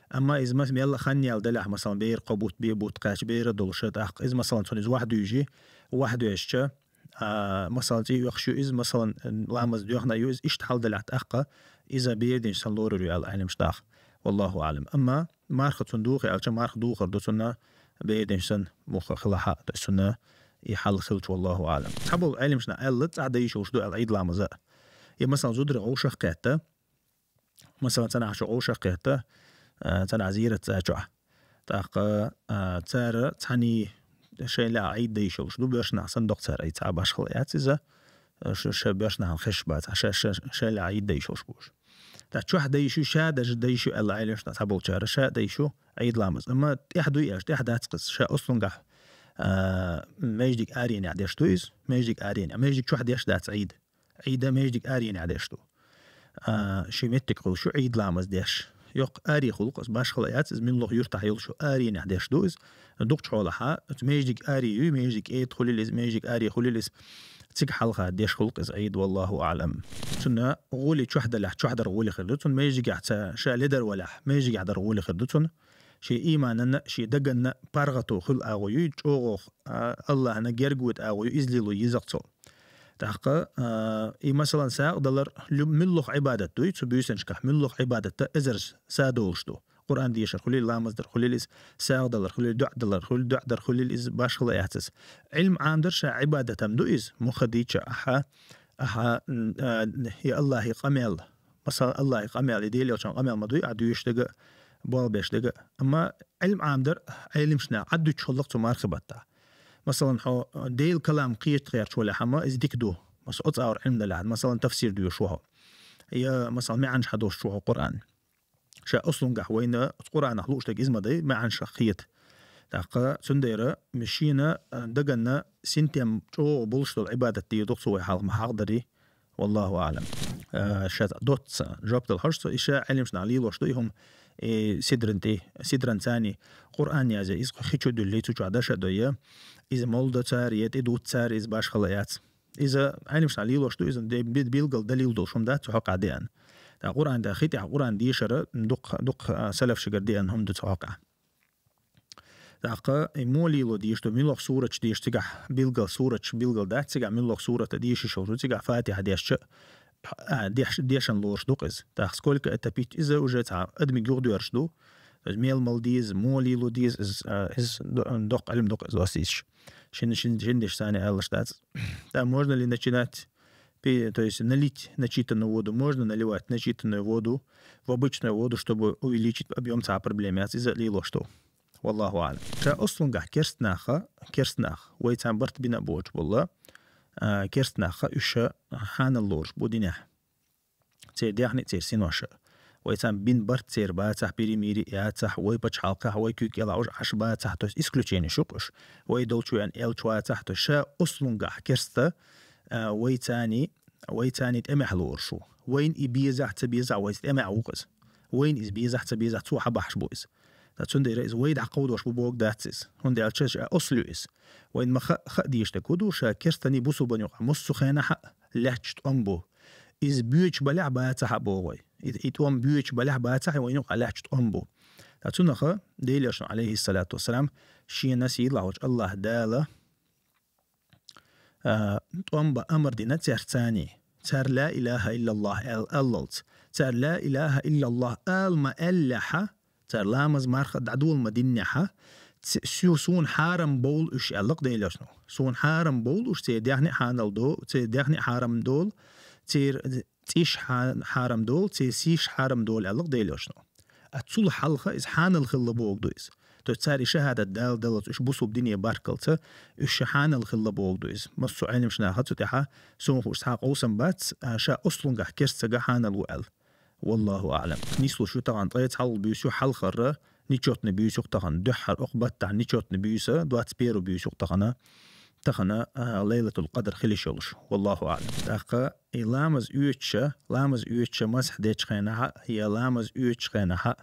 Амма иза мас-, мелла а хан яьлла делахь, масалан, бер кхо бутт, бе бутт кхаьчча, бер а долуша, тӀаккха иза, масалан, цунна иза вахь дуьйжи, вахь дуьйжча, а, масалан, цӀий оьхуш ю иза, масалан, ламаз доьхна а ю иза, иштта хьал делахь, тӀаккха иза бер динчу санна лорур ю аьлла Ӏеламаш наха. Валлаху аӀлам. Амма марха цунна духу аьлча, марха духар ду цунна бер динчу санна, муха хилахьа, то есть цунна и хьал хилча, валлаху аӀлам. Цхьаболу Ӏеламаш наха аьлла, цӀахь дан йиш йолуш ду аьлла Ӏийд ламаза. Я, масалан, зударий гӀовшах кхетта, масалан, цхьанхьа шу гӀовшах кхетта, а, цхьанхьа зерат цӀа чохь. ТӀаккха, а, цара цхьаьний шайн лаьа Ӏийд дан йиш йолуш ду, боьршнахь санна доккху цара, и цхьа башхала яц иза, а, ш-, ша боьршнахьана хезаш бац, ша, ша, шайн лаьа Ӏийд дан йиш йолуш бу уьш. ТӀаккха чохь дан йиш ю, ша даже дан йиш ю аьлла Ӏеламаш наха цхьаболчара, ша дан йиш ю Ӏийд ламаз. Амма тӀехь дуй аьлча, тӀехь дац кхуза, ша ослунгахь, а, маьждиг аренехь деш ду иза, маьждиг аренехь. Маьждиг чохь деш дац Ӏийд. Ӏийда маьждиг аренехь деш ду. А, ши меттиг хуьлуш ю Ӏийд ламаз деш. Йоккха аре хул-кх из, башхала яц из, муьлхха юртахь йолчу аренехь деш ду из. Дукхачу хьолахь, оцу маьждиг аре ю, маьждиг кӀеда хуьлийла иза, маьждиг аре хуьлийла иза, цигахь хьалха деш хул-кх иза Ӏийда, валлаху аӀлам. Цунна гӀоли чохь далахь, чохь дар гӀоли хир ду цунна, маьждигехь ца, ша ледар валахь, маьждигехь дар гӀоли хир ду цунна. Шен иймананна, шен даганна паргӀато хуьлу агӀо ю, чӀогӀа, а, Аллахьна герга вуьту агӀо ю, иза лело еза-кх цо. ТӀаккха, а, и, масалан, сагӀа далар, лю-, муьлхха Ӏибадат дуй, цу буьйсанашкахь муьлхха Ӏибадат дан, эзарш са долуш ду. Къуръан дешар хуьлийла, ламаз дар хуьлийла иза, сагӀа далар хуьлийла, дуӀа далар хуьлийла, дуӀа дар хуьлийла иза, башхала яц иза. Ӏилма Ӏамадар ша Ӏибадат-м ду иза, муха дийча ахьа, ахьа, м, а, и Аллахьи къамел, масалан, Аллахьи къамел, и Делан Элчан къамел ма дуй, ахьа дуьйш дага, болх беш дага. Амма Ӏилма Ӏамадар Ӏеламнаха Ӏад дуьтуш хилла-кх цу мархи баттахь. Масалан, хьо Делан калам кхета гӀерташ валахь, амма иза дика ду. Маса оцу агӀор Ӏилма далахь, масалан, тафсир доьшуш ву хьо. Я, масалан, маьӀнаш хьадоссуш ву хьо Къуръан. Ша ослунгахь вайна оцу Къуръанах лууш дерг иза ма дай, маьӀнаш хета. ТӀаккха цундела шена, а, даганна синтем чӀогӀа болуш долу Ӏибадат дийр ду-кх цо вай хьалха ма хьахдарий. Валлаху аӀлам. А, ша доцца жоп дала хьожу цо, и ша Ӏеламнаха лелош ду и хӀума, и сидран тӀе, сидран цани Къуръан язъе, иза хи чу дуьллий, цу чохь даш а дой, иза молу до цара, я тӀе дуц цара, иза башхала яц. Иза Ӏеламнаха лелош ду, иза де-, би-, билггал далил долуш хӀума дац цу хьокъехь деана. ТӀаккха Къуръан тӀехь, хи тӀехь Къуръан дешар дукха, дукха, а, салафашкара деана хӀума ду цу хьокъехь. ТӀаккха и муха лело дезаш ду, муьлхха сураташ дезаш цигахь билггал, сураташ билггал дац цигахь, муьлхха сурат дешаш йолуш ду цигахь, Фатихьа дешча, а, деш-, дешан лоруш ду-кх иза. ТӀаккха сколько это пить, иза уже цхьа адамиг юхадоьрзуш ду. То есть мел мала деза, муха лело деза, иза, а, иза до-, доккха Ӏилма ду-кх иза, оцу иза. Шин, шин, шин деш цани аллаш дац. Да, можно ли начинать пе-, то есть налить начитанную воду? Можно наливать начитанную воду в обычную воду, чтобы увеличить объём, цхьа проблема яц, иза лелош ду. Валлаху аӀлам. Ша ослунгахь керстанаха, керстанах, вай царна барт бина а боцуш болла, а, керстанаха уьш хьанал лоруш бу динехь. Церан даьхни а, церан синош а. Вай царна бина барт церан бацахь, пиримири яцахь, вай пачхьалкхехь, вай куьйга кӀелахь уьш Ӏаш бацахь, то есть исключение шу-кх уьш. Вай долчу веана элча вацахь, то есть ша ослунгахь керста, а, вай царна, вай царна тӀемехь лоруш ву. Вайна и безахь, ца безахь, вайца тӀемехь ву-кх иза. Вайна иза безахь, ца безахь, цо хьабахьаш бу иза. Ткъа цундела иза вай дӀакховдош бу бохург дац иза. ХӀунда аьлча ша ослу ю иза. Вайна ма ха-, хаа дезаш дерг хӀун ду, ша керстаний бусулбанийн юкъахь массо а хенахь а лаьтташ тӀом бу. Иза боьдуш балехь бацахь а боху вай. И, и тӀом боьдуш балехь бацахь а, вайна юкъахь лаьтташ тӀом бу. Ткъа цунах Делан Элчано, Ӏалайхиссалату вассалам, шена сийлахь волчу Аллахь Дала, а, тӀом бан амар дина цаьрца царна. Цара ла илаха иллаллахӀ аьл-, аллалц. Цара ла илаха иллаллахӀ ала ма аьллехьа, цара ламаз марха а дӀадола ма диннехьа, ц-, су-, суна хьарам бовла уьш аьлла-кх Делан Элчано. Суна хьарам бовла уьш, церан даьхни а хьанал до-, церан даьхни а хьарам дола, церан цӀиш хьа-, хьарам дола, церан сийш хьарам дола аьлла-кх Делан Элчано. А цул хьалха иза хьанал хилла бохург ду иза. То есть цара и шахӀадат Дала даллалц уьш бусулба дине баркаллца, уьш ша хьанал хилла бохург ду иза. Массо а Ӏеламнаха цу тӀехь, суна хууш, цхьа а къовсам бац, а, ша ослунгахь керста ца ган хьанал ву аьлла. Валлаху аӀлам. Нислуш ю тахана, ткъе цхьалгӀа буьйса ю хьалхара, нечётный буьйса ю-кх тахана, дуьххьара окху баттахь нечётный буьйса, двадцать первый буьйса ю-кх тахана, тахана, а, Лайлатул-Къадр хила йиш йолуш. Валлаху аӀлам. ТӀаккха и ламаз оьцуша, ламаз оьцуша масхь дечу хенахь а, я ламаз оьцучу хенахь а,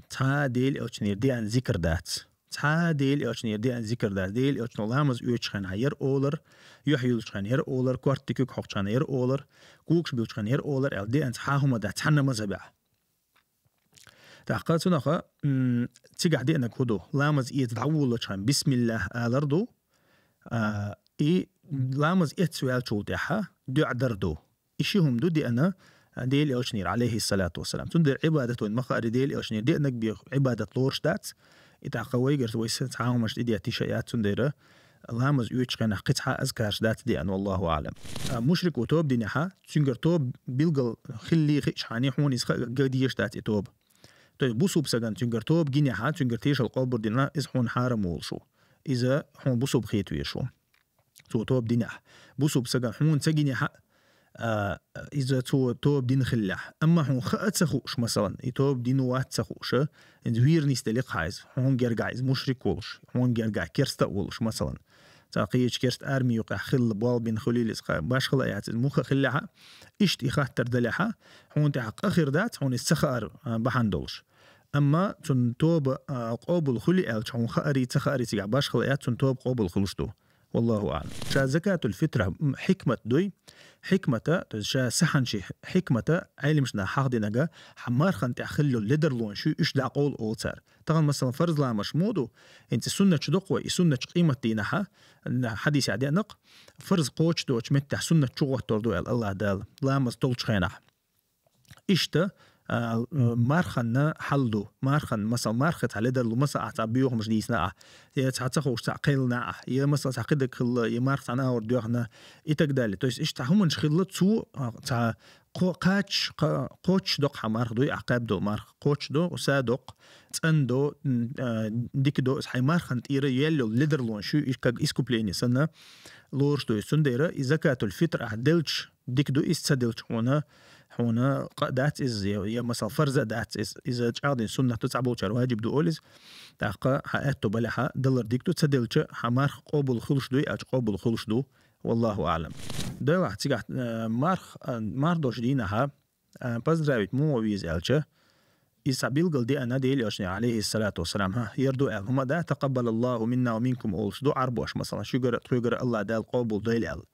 цхьа а Делан Элчанера деана зикр дац. Цхьа а Делан Элчанера деана зикр дац. Делан Элчано ламаз оьцучу хенахь яра олар, юьхь юьллучу хенахь яра олар, корта тӀе куьг хьокхучу хенахь яра олар, когаш буьллучу хенахь яра олар аьлла деана цхьа а хӀума дац, цхьанна мазхьабехь. ТӀаккха цунах, м, цигахь деанарг хӀун ду? Ламаз эца дӀаволалучу хенахь бисмиллахӀ алар ду, а, и ламаз эцна ваьллачул тӀаьхьа дуӀа дар ду. И ши хӀума ду деана, а, Делан Элчанера, Ӏалайхиссалату вассалам. Цундела Ӏибадат вайна ма хаари, Делан Элчанера деанарг бен Ӏибадат лоруш дац. И тӀаккха вайгара вай са цхьа а хӀуманаш тӀе детта йиш а яц, цундела ламаз оьцучу хенахь кхин цхьа а азкараш дац деана, валлаху аӀлам. А, мушрико тоба динехьа, цуьнгара тоба билггал хилли хиъчхьана, хьуна иза хаа ган дезаш дац и тоба. То есть бусулба сагана цуьнгара тоба гинехьа, цуьнгара тешал къобалдина, иза хьуна хьарам волуш ву. Иза хьуна бусулба хета везаш ву. Цо тоба динехь. Бусулба сагана хьуна ца гинехьа, а, иза цо тоба дина хиллехь. Амма хьуна хаа ца хууш, масалан, и тоба дина вац ца хууша, иза вийр нисделла-кх хьан иза, хьуна гергахь иза мушрик волуш, хьуна гергахь керста а волуш, масалан. цхьа кхечу керста арми юкъахь хилла болх бина хуьлийла иза, кхин башхала а яц иза, муха хиллехьа, иштта и хаттар далехьа, хьуна тӀехь къа хир дац, хьуна иза ца хаар, а, бахьана долуш. Амма цунна тоба, а, къобал хуьлий аьлча, хьуна хаарий, ца хаарий, цигахь башхала а яц, цунна тоба къобал хуьлуш ду. Валлаху аълам. Ша закатул фитра, м, хьикмат дуй. Хьикмата, то есть ша сахьанчи хьикмата, Ӏелимашна хьахдинарг, хьан мархан тӀехь хилла йолу ледарлонаш ю, уьш дӀакъовла олу цара. Тахана, масалан, фарз ламазаш мо ду, хӀинца суннаташ доккху вай, и суннаташ къемат дийнахьа, н-, хьадисехь деана-кх, фарз кхочушдолчу меттехь суннат чу гӀоттор ду аьлла АллахӀ Дала, ламаз толчу хенахь. Иштта, а, марханна хьал ду. Мархан, масал, мархи цхьа ледарло, масал, ахь цхьа боьхамаш дийцина ахь, я цхьа ца хууш цхьа кхеллина ахь, я, масал, цхьа кхидерг хилла, я марх цхьана агӀор доьхна, и так далее. То есть иштта хӀуманаш хилла, цо, а, цхьа кхо-, кхача, кха-, кхочуш доккху хьан марх дуй, ахь кхаьбдо марх, кхочуш до, са доккху, цӀан до, м, а, дика до, хьайн мархан тӀера яьлла йолу ледарлонаш ю, и как искупление санна лоруш ду иза. Цундела и закатул фитр ахь делча, дика ду, иза ца делча хьуна, хьуна къа а дац иза, я, я, масал, фарза а дац иза, иза чӀагӀдина суннат ду, цхьаболчара ваджиб ду олу иза. ТӀаккха хьан аьтто балехьа, далар дика ду, ца делча, хьан марх къобал хуьлуш дуй аьлча, къобал хуьлуш ду. Валлаху аълам. Делахь цигахь, э, марх, э, марх долчу дийнахьа, э, поздравить муха веза аьлча, иза цхьа билггал деана Делан Элчане, алейхиссалату вассалам, хьан, яр ду аьлла хӀума дац, «Такъаббалаллаху минна ва минкум» олуш ду Ӏарбош, масалан, шуьгара, тхоьгара АллахӀ Дала къобал дойла аьлла.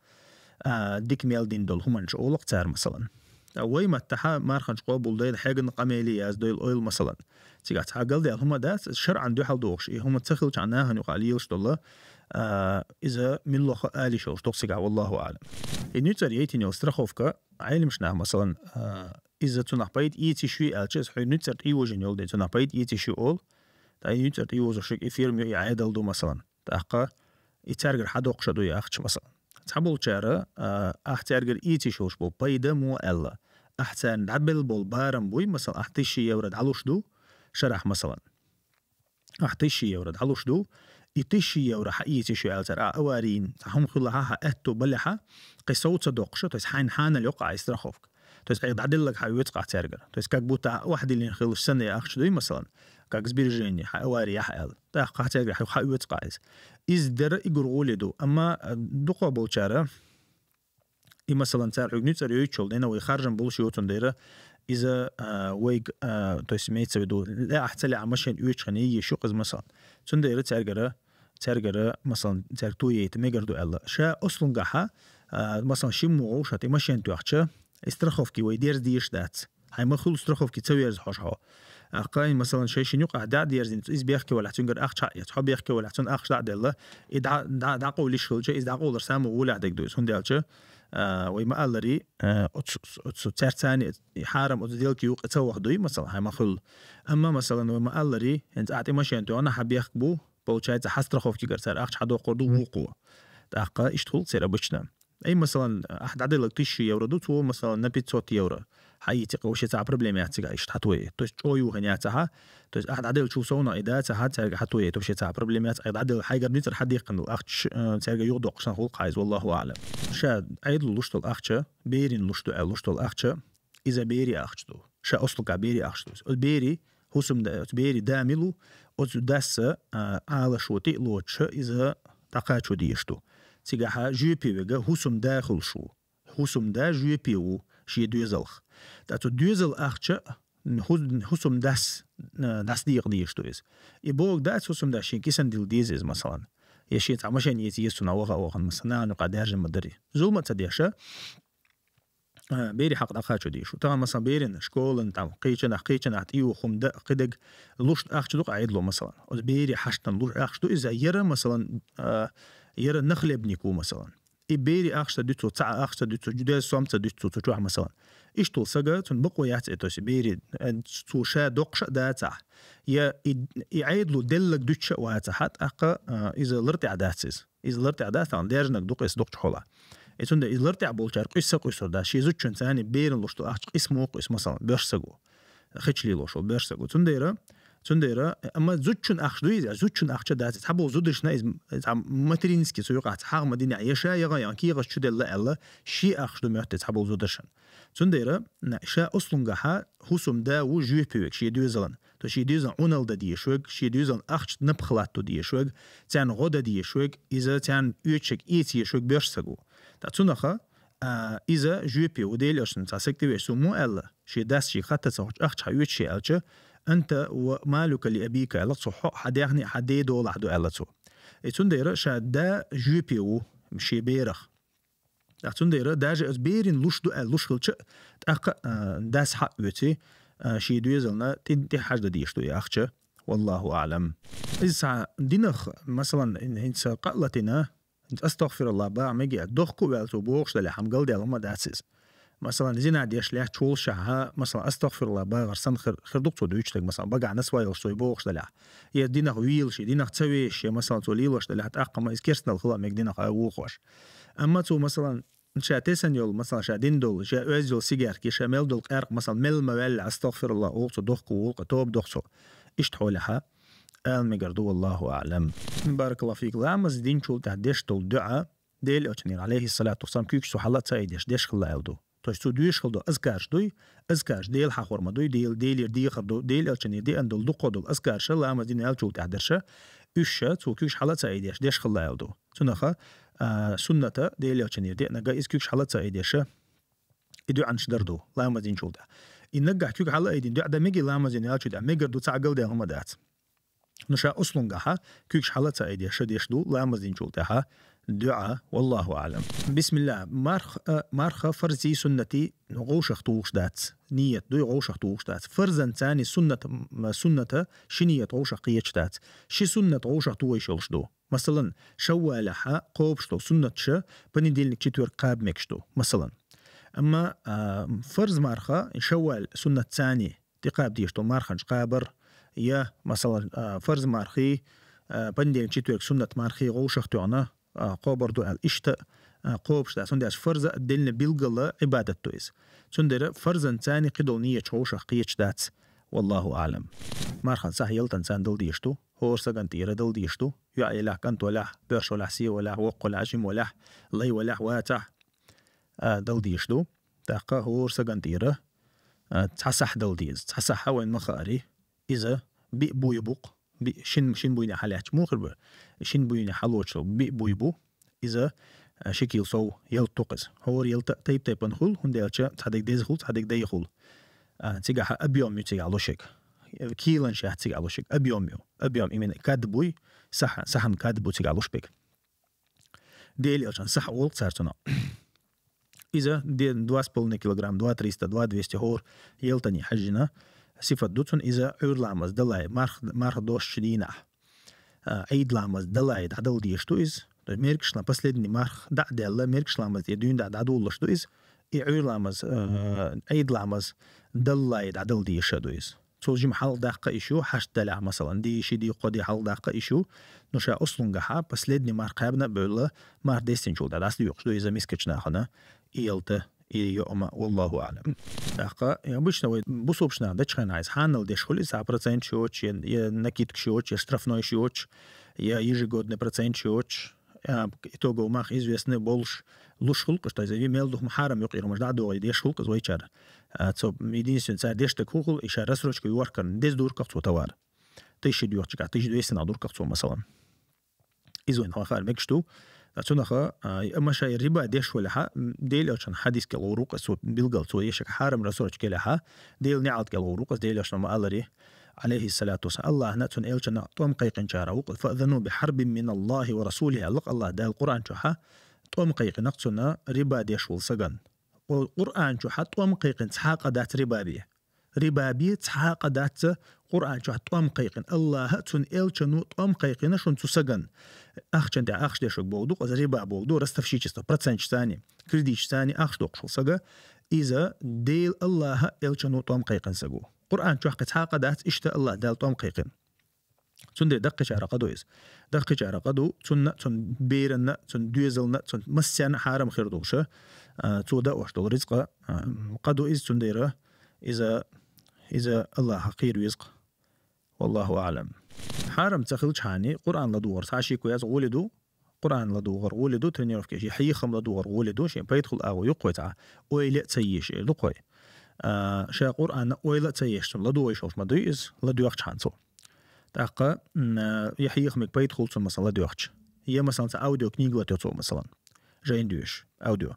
А, дика мел дина долу хӀуманаш олу-кх цара, масалан. А, вай маттахьа марханаш къобал дойла, хьегна къамеле яздойла ойла, масалан. Цигахь цхьа галдаьлла хӀума дац, шарӀан дуьхьал дохуш, и хӀума ца хилчахьана нахана юкъахь лелаш долу, а, иза миллоха ала йиш йолуш ду-кх цигахь, валлаху аълам. И нуьцкъара яйтина йолу страховка, Ӏелимашна, масалан, а, иза цунах пайда эца йиш ю аьлча, иза хьуьнан нуьцкъара тӀейожийна йолу дела, цунах пайда эца йиш ю олу. Ткъа и нуьцкъара тӀейожуш и фирма ю, и Ӏедал ду, масалан. ТӀаккха и цаьргара хьадоккхуш а ду и ахча, масалан. Цхьаболчара, а, ахь цаьргара эца йиш йолуш болу пайда муха аьлла, ахь царна дӀабелла болу барам буй, масалан, ахь тысяча евро дӀалуш ду шарахь, масалан. Ахь тысяча евро дӀалуш ду, и тысяча евро хьан эца йиш ю аьлла цара, ахь аварийна цхьа хӀума хуьлахьа, хьан аьтто балехьа, кхин сов ца доккхуша, то есть хьайна хьанал йоккху ахь и страховка. То есть, айхьа дӀаделларг хьан оьцу-кх ахь цаьргара. То есть, как будто ахь охьадиллина хилча санна и ахча дуй, масалан, как сбережение, хьан аварий яхьа аьлла. ТӀаккха хьан цаьргара хьан, хьан оьцу-кх ахь иза. Иза дара игургӀоле ду. Амма, а, дукхахболчара, и, масалан, цара хьуьга нуьцкъара йойтучул дена вай харжам болуш йоцун дера, иза, а, вайга, а, то есть, имеется в виду, лаахь ца лаахь машен оьцучхьана йиш ю-кх иза, масалан. Цундела цаьргара цаьргара, масалан, цаьрга тояйта мегар ду аьлла. Ша ослунгахьа, а, масалан, шиммо вовшахь и машен тоьхча, и страховки вай дерза дезаш дац. Хьайн ма хуьлу страховки ца верза хьожа хьо. Ахкхайн, масалан, шай шин юкъахь дӀа а дерзина, иза бехке валахь, цуьнгара ахча хьаэца, хьо бехке валахь, цунна ахча дӀа а делла, и дӀа, дӀа, дӀакъовлиш хилча, иза дӀакъовлар само гӀолехь дерг ду иза. ХӀунда аьлча, а, вай ма-аллари, а, оцу, оцу цаьрца цани и хьарам оцу сделки юкъа ца ваха дуй, масалан, хьайн ма хуьлу. Амма, масалан, вай ма-аллари, хӀинца ахьа тӀе машен тоьхна, хьан бехк бу, получается, хьан страховкигара цара ахча хьадоккхур ду вукхо. ТӀаккха иштта хуьлу церан обычно. Ай, масалан, ахь дӀаделларг тысяча евро ду, цо, масалан, на пятьсот евро. Хьан йийци-кх, вообще цхьа проблема яц цигахь иштта хьан тояйта. То есть чӀогӀа юхана яц ахьа, то есть ахь дӀаделлачул совнаха и дац ахьа, цаьрга хьан тояйта вообще цхьа проблема яц, айхьа дӀаделла хьайгара нуьцкъара хьан дихкина долу ахча, э, цаьрга юхадоккхуш санна хуьлу-кх хьан иза, валлаху аълам. Ша Ӏедало луш долу ахча, берина луш ду аьлла луш долу ахча, иза бери ахча ду. Ша ослуга бери ахча ду иза. Оцу бери, хӀусамда, оцу бери да мила ву, оцу дасса, а, Ӏалашо тӀе а лоцуша, иза дӀакхачо дезаш ду. Цигахьа жоьпе вега хӀусамда хуьлуш ву. ХӀусамда жоьпе ву шен доьзалх. Ткъа цу доьзал ахча хӀу-, хӀусамдас, а, дӀасадекъа дезаш ду иза. И бохург дац хӀусамдас шен кисана дилла деза иза, масалан. Я шен цхьа машен эца еза цунах ваха а вахана, масалан, нахана юкъахь даьржина ма дарий. Зулам а ца деша, а, бери хьакъ дӀакхачо дезаш ву. Тахана, масалан, берина школан, там, кхечанах, кхечанах тӀеюха хӀума да, кхидерг луш ахча ду-кх Ӏедало, масалан. Оцу бери хьаштан луш ахча ду иза, яра, масалан, а, яра нахлебник ву, масалан. И бери ахча ца дуьту цо, цхьа ахча ца дуьту цо, деза сом ца дуьту цо, цу чохь, масалан. Иштта волу сага, цунна бакъо яц и, то есть бери, а, цо ша доккхуш а дацахь, я и, и Ӏедало деллаг дуьтуш а вацахьа, тӀаккха, а, иза лартӀехь дац иза. Иза лартӀехь дац, тахана даьржинарг ду-кх иза дукхачу хьолахь. И цундела иза лартӀехь болчара къуьйсуш а къуьйсур дац. Шен зудчун царна берина луш долу ахча къуьйсуш ма ву-кх иза, масалан, боьрша саго. Хечли луш волу боьрша саго. Цундела, цундела, амма зудчун ахча ду иза, зудчун ахча дац. Цхьаболу зударшна иза, цхьа материнский цу юкъахь цхьа хьагӀ ма динехь, я ша, я гӀан, я кехаташ чу делла аьлла, шен ахча ду моьтту цхьаболу зударшна. Цундела, ша ослунгахьа хӀусамда ву жоьпе вега шен доьзалан. То ший доьзална Ӏуналла дан дезаш верг, ший доьзална ахча напха латто дезаш верг, царна гӀо дан дезаш верг, иза царна оьцуш верг, эца езаш верг боьрша саг ва. ТӀаккха цунах, а, иза жоьпе ва, Делан Элчано цхьа саг тӀавеча, цо мо аьлла, ший дас шийга хатта ца ховча ахча хьа оьцу ше аьлча, «أنت ومالك لأبيك», аьлла цо, хьо, хьа даьхни, хьа ден долахь ду, аьлла цо. И цундела ша да жоьпе ва ший берах. ТӀаккха цундела даже оцу берина луш ду аьлла луш хилча, тӀаккха, а, дас хьа а оьций, а, ший доьзална тӀе-, тӀехьажда дезаш ду и ахча. والله أعلم. Иза цхьа динах, масалан, хӀинца къа а латийна, хӀинца «АстагӀфируллахӀ» баха мега аьлла, дохко а ваьлла цо бохуш далехь, хӀама галдаьлла хӀума дац иза. Масалан, зина деш лаьтташ воллушехь, масалан, «АстагӀфируллахӀ» бахар санна хир, хир ду-кх цо дуьйцуш дерг, масалан, багахь насвай йолуш цо и бохуш далехь. Я динах вийлаш, я динах ца вешаш, я, масалан, цо лелош далехь, тӀаккха ма иза керстанал хила а мега динах а вохош. Амма цо, масалан, ша тесна йолу, масалан, ша дина долу, ша оьзна йолу сигаьрка, я ша мел долу къаьркъа, масалан, мел ма ваьллехь, «АстагӀфируллахӀ» олу цо, дохко волу, тоба доху цо. Иштта хьолехь ала мегар ду, والله أعلم. بارك الله فيك. Ламаз динчул тӀаьхьа деш долу дуӀа, Делан Элчанера, عليه الصلاة والسلام, куьйгаш цо хьала а ца айдеш, деш хилла аьлла ду. То есть цо доьшуш хилла долу азкараш дуй, азкараш Дела хьахор ма дуй, Дела, Делера дехар ду, Делан Элчанера деана долу дуккха долу азкараш, ламаз дина аьллачул тӀаьхьа дерш, уьш цо куьйгаш хьала а ца айдеш, деш хилла аьлла ду. Цунах, а, сунната, Делан Элчанера деанарг, иза куьйгаш хьала а ца айдеш, и дуӀанаш дар ду, ламаз динчул тӀаьхьа. И наггахь куьг хьала а айдина, дуӀа дан мегий ламаз дина аьллачул тӀаьхьа, мегар ду, цхьа а галдаьлла хӀума дац. Ну, ша услунгахьа, куьйгаш хьала а ца айдеш, ша деш ду, ламаз динчул тӀаьхьа дуӀа, والله أعلم. Бисмилла. Марх-, а, марха, фарзи, суннати вовшах тухуш дац. Ният дуй, вовшах тухуш дац. Фарзан царни суннат, м, сунната ши ният вовшах кхеташ дац. Ши суннат вовшах тухуш йолуш ду. Масалан, шаввалехьа кхобуш долу суннаташ понедельник, четверг кхаба мегаш ду. Масалан. Амма, а, фарз марха шаввал суннат царни тӀекхаба дезаш долу марханаш кхабар, я, масалан, а, фарз мархий, а, понедельник, четверг суннат мархий вовшах тоьхна, а, кхобур ду аьлла, иштта, а, кхобуш дац. ХӀунда аьлча фарз а динна билггала Ӏибадат ду иза. Цундела фарзан царни кхидолу нияташ вовшах кхеташ дац. والله أعلم. Мархан сахь ялтан царна дала дезаш ду, хӀора сагана тӀера дала дезаш ду, йоӀ елахь, кӀант валахь, боьрша валахь, сий валахь, воккха валахь, жима валахь, лай валахь, вацахь, а, дала дезаш ду. ТӀаккха хӀора сагана тӀера, а, цхьа сахь дала деза. Цхьа сахь вайн ма хаари, иза биъ буй бу-кх, биъ, шин, шин буйне хьалаьтташ муха хир бу? Шин буйне хьалоцуш биъ буй бу, иза, а, ши кил сов ялта ду-кх иза. ХӀора ялта а тайп-тайпана хуьлу, хӀунда аьлча цхьадерг деза хуьлу, цхьадерг дай хуьлу. А, цигахь объём ю цигахь луш ерг. Киланаш яц цигахь луш ерг, объём ю. Объём именно кад буй, сахьан, сахьан кад бу цигахь луш берг. Делан Элчан сахь олу цара цунах. Иза де-, два с половиной килограмм, два триста, два двести хӀора ялтане хьаьжжина сифат ду цунна, иза Ӏуьйра ламаз далай, марх-, марха доссачу дийнахь. А, Ӏийд ламаз далай дӀадала дезаш ду иза. То есть мергаш ла-, последний марха дӀа а даьлла, мергаш ламаз тӀе дуьйна дӀа дӀадолалуш ду иза. И Ӏуьйра ламаз, а, Ӏийд ламаз даллай дӀадала дезаш ду иза. Цул жима хьалха даккха йиш ю, хьашт далехь, масалан, ди, ши ди, кхо ди хьалха даккха йиш ю. Ну, ша услунгахьа, последний марха кхаьбна а бевлла, марха дестинчул тӀаьхьа дӀасадоькъуш ду иза мискачу нахана, и ялта, и йоӀама, والله أعلم. ТӀаккха, и обычно вай бусулбачу наха дечхьайна иза хьанал деш хуьлу, иза проценташ йоцуш, я, я накидкаш йоцуш, я штрафнойш йоцуш, я ежегодный проценташ йоцуш, а, итоговый марха известный болуш, луш хуьлу-кх, то есть и мел дукха хьарам ю-кх ирмаш дӀа а догӀий деш хуьлу-кх иза вайчара. А, цо единственный цара деш дерг хӀун хуьлу, и ша рассрочка йохкарна деза дур-кх цо товар. Тысяча доьхучигахь, тысяча двести нах дур-кх цо, масалан. Иза вайн хьахар мегаш ду. А цунах, а, амма ша риба деш валехьа, м, Делан Элчан хьадис кӀел гӀур ву-кх иза, цо билггал цо ешаг хьарам рассрочка елехьа, Делан неӀалт кӀел гӀур ву-кх иза, Делан Элчано ма аллара, عليه الصلاة والسلام, Аллахьна а, цуьнан Элчанна а тӀом кхайкхинчарах ву-кх иза. فأذنوا بحرب من الله ورسوله, аьлла-кх Аллахьа Дала Къуръан чохьа, тӀом кхайкхина-кх цунна риба деш волу сагана. Къу-, Къуръан чохьа тӀом кхайкхина цхьа къа дац риба бе. Риба бе цхьа къа дац Къуръан чохь тӀом кхайкхина. Аллахьа а, цуьнан Элчано а тӀом кхайкхина шуна цу сагана. Ахчан тӀехь ахча деш верг бохург ду-кх иза, риба бохург ду, ростовщичество, проценташцани, кредиташцани ахча доккхуш волу сага, иза Дела, Аллахьа а, Элчано а тӀом кхайкхина саг ву. Къуръан чохь кхин цхьа къа дац, иштта Аллахьа Дала тӀом кхайкхина. Цундела даккхийчара къа ду иза. Даккхийчара къа ду, цунна а, цуьнан беранна а, цуьнан доьзална а, цуьнан массарна а хьарам хир долуш, а, цо даош долу рицкъа, а, къа ду иза, цундела иза, иза Аллахьах кхера веза-кх. والله أعلم. Хьарам ца хилчхьана, Къуръан ладогӀар цхьа шеко яц, гӀоли ду, Къуръан ладогӀар гӀоли ду, тренировке, шен хьехам ладогӀар гӀоли ду, шен пайда хуьлу агӀо ю-кх вай цхьа, ойла а ца еш эр ду-кх вай. А, ша Къуръан ойла а ца еш цунна, ладувгӀа йиш йолуш ма дуй иза, ладоьгӀча хьан цо. ТӀаккха, м, а, я хьехамиг пайда хуьлу цунна, масала, ладоьгӀча. Я, масала, цхьа аудиокнига латайо цо, масала. Жайна доьшуш, аудио.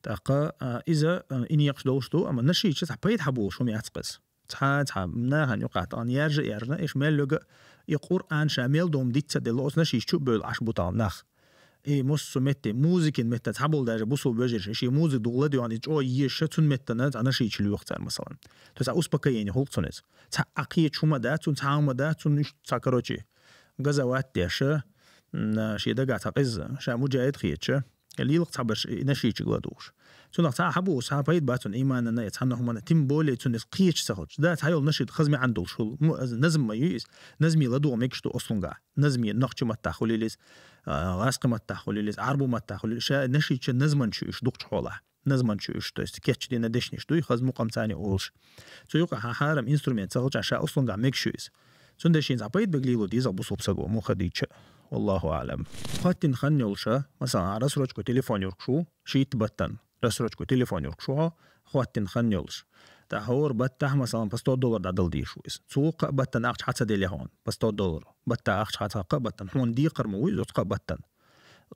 ТӀаккха, а, иза, а, и некъаш долуш ду, амма нашийча цхьа пайда хьаболуш хӀума яц-кх иза. Цхьа, цхьа, нахана юкъахь тӀаккха яржа а яржина, иш мел йога, и Къуръан ша мел дом дицца а делла, оцу нашийча чу а бевлла Ӏаш бу тахана нах. И массо а метте, музыкин метта цхьаболу даже бусул вежарша, шен музыка дукха ладоьгӀна, и чӀогӀа езаш, цунна меттана цхьа нашийча лоьху цара, масалан. То есть, а, успокоение хуьлу цунна иза. Цхьа а кхечу хӀума дац, цунна цхьа хӀума дац, цунна иштта цхьа, короче, газават деш, м, шен дагахь цхьа къиза, ша муджахид хеташ, лелакх цхьаберш и нашийчиг ладугӀуш. Цунах цхьа а хьабуо, цхьа а пайда бац цунна иманана, я цхьанна хӀуманна, тем более цунна иза кхеча ца хилча. Да, цхьайолу нашид хаза маьӀна долуш хуьлу, му-, назм ма ю иза, назме ладугӀа мегаш ду ослунгахь. Назме нохчи маттахь хуьлийла иза, а, гӀазкхи маттахь хуьлийла иза, Ӏарбу маттахь хуьлийла, ша нашийча назман чу уьш дукхачу хьолахь. Назман чу уьш, то есть кечдина дешнаш дуй, хаза мукъам царна олуш. Цу юкъа хьан хьарам инструмент ца хилча, ша услунгахь мегаш ю иза. Цундела шен цхьа пайда бег лело деза бусулба саго, муха дийча. Валлаху аӀлам. Хаттина хан йолуша, масалан, рассрочку телефон юркуш ву, шийтта баттан рассрочку телефон юркуш ву хьо, хаттина хан йолуш. ТӀаккха хӀора баттахь, масалан, по сто доллар дӀадала дезаш ву иза. Цо кхаа баттан ахча хьа ца делла хьуна, по сто доллар. Баттахь ахча хьа ца, кхаа баттан, хьуна декхар ма ву иза оцу кхаа баттан.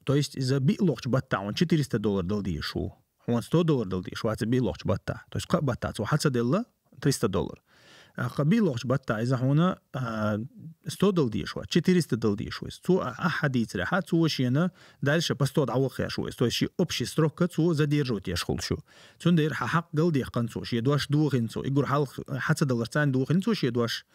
То есть иза биъ лохучу баттахь хьуна четыреста доллар дала дезаш ву. Хьуна сто доллар дала дезаш вац биъ лохучу баттахь. То есть кхаа баттахь цо хьа ца делла, триста доллар. ТӀаккха биъ лохучу баттахь иза хьуна, а, сто дала дезаш вац, четыреста дала дезаш вац. Цо а, ахьа дийцарехьа, цо шена дальше по сто дӀаваххеш ву иза. То есть ши общий срокка цо задерживать еш хуьлуш ю. Цундела хьан хьакъ галдехкан цо, шен дош дохийна цо. И гур хьалха хьа ца далар царна дохийна цо шен дош.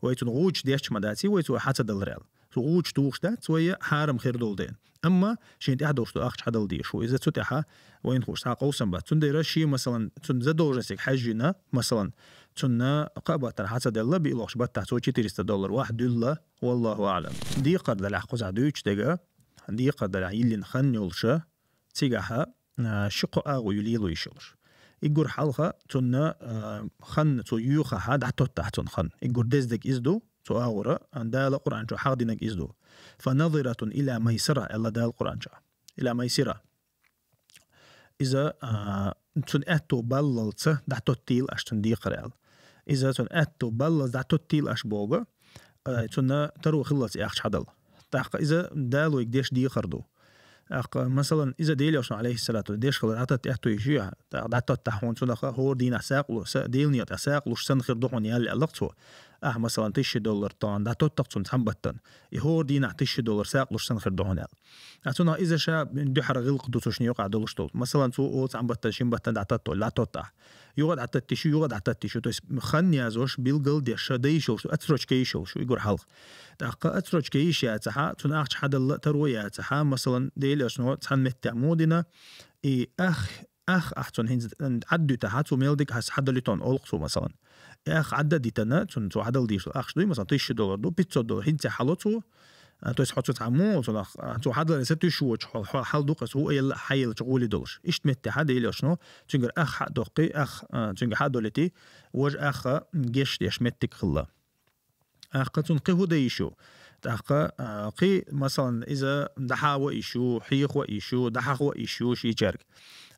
Вай цунна гӀучу деш ма дац, вай цо хьа ца далар аьлла. Цо гӀучу тухуш дац, вай хьарам хир долу дела. Амма шен тӀехь долуш ду ахча хьадала дезаш ву. Иза цу тӀехьа вайна хууш цхьа къовсам бац. Цундела ши, масалан, цунна задолженностиг хьаьжжина, масалан, цунна кхаа баттана хьа ца делла, биъ лохучу баттахь цо четыреста доллар вахь дуьлла, валлаху аӀлам. Декхар далахь кхузахь дуьйцуш дега, декхар далахь йиллина хан йолуша, цигахьа, а, ши-кхо агӀо ю лело йиш йолуш. И гур хьалха цунна, а, хан цо юьйхахьа, дӀатоттахь цунна хан. И гур дездег иза ду, цу агӀора, а, Дала Къуръан чу хьахдинаг иза ду. «Фа назиратун иля майсара», аьлла Дала Къуръан чу. «Иля майсира». Иза, а, цунна аьтто баллалца дӀатоттийла аш цунна декхар аьлла. Иза цунна аьтто баллалца дӀатоттийла аш боху, а, цунна таро хиллалц и ахча хьадала. ТӀаккха иза Далойга деш декхар ду. ТӀаккха, масалан, иза Делан Элчано, алейхиссалату, деш хилла дӀататта аьтто йиш ю, тӀаккха дӀатоттахь хьуна цунах хӀора дийнахь сакъало-, са-, Делан некъа тӀехь сакъалуш санна хир ду хьуна яьлла аьлла цо. Ахь, масалан, тысяча доллар тахана дӀатоттахь цунна цхьана баттана. И хӀора дийнахь тысяча доллар сакъалуш санна хир ду хьуна аьлла. А цунах иза ша дуьхьара гӀиллакх ду цу шина юкъахь долуш долу. Масалан, цо о цхьана баттана, шина баттана дӀататто, дӀатоттахь. Юха дӀататта йиш ю, юха дӀататта йиш ю. То есть хан язош, билгал деш, ша дан йиш йолуш, отсрочка йиш йолуш, и гур хьалха. ТӀаккха отсрочка йиш яцахьа, цунна ахча хьадалла таро яцахьа, масалан, Делан Элчано цхьана меттехь муха дина, и ах, ах ахь цунна хӀинца Ӏаддуьтахьа, цо мел дика хьас хьадалуьйтон олу цо, масалан. И ах Ӏадда дитана, цунна цо хьадала дийшал ахча дуй, масалан, тысяча доллар ду, пятьсот доллар, хӀинца хьало цо, а, то есть хьо цу цхьа муха цунах, а, цо хьадаларе са туьш вочу хьо, хьо хьал дукха, цо аьлла, хьаеллачу гӀоле долуш. Иштта меттехьа Делан Элчано цуьнгара ах хьа а доккхий, ах, а, цуьнга хьа а долитий, важа аха геш деш меттиг хилла. ТӀаккха цунна кхин хӀун дан йиш ю? ТӀаккха, а, кхин, масалан, иза дӀахьа ван йиш ю, хьеха ван йиш ю, дӀахьаха ван йиш ю шийчаьрга.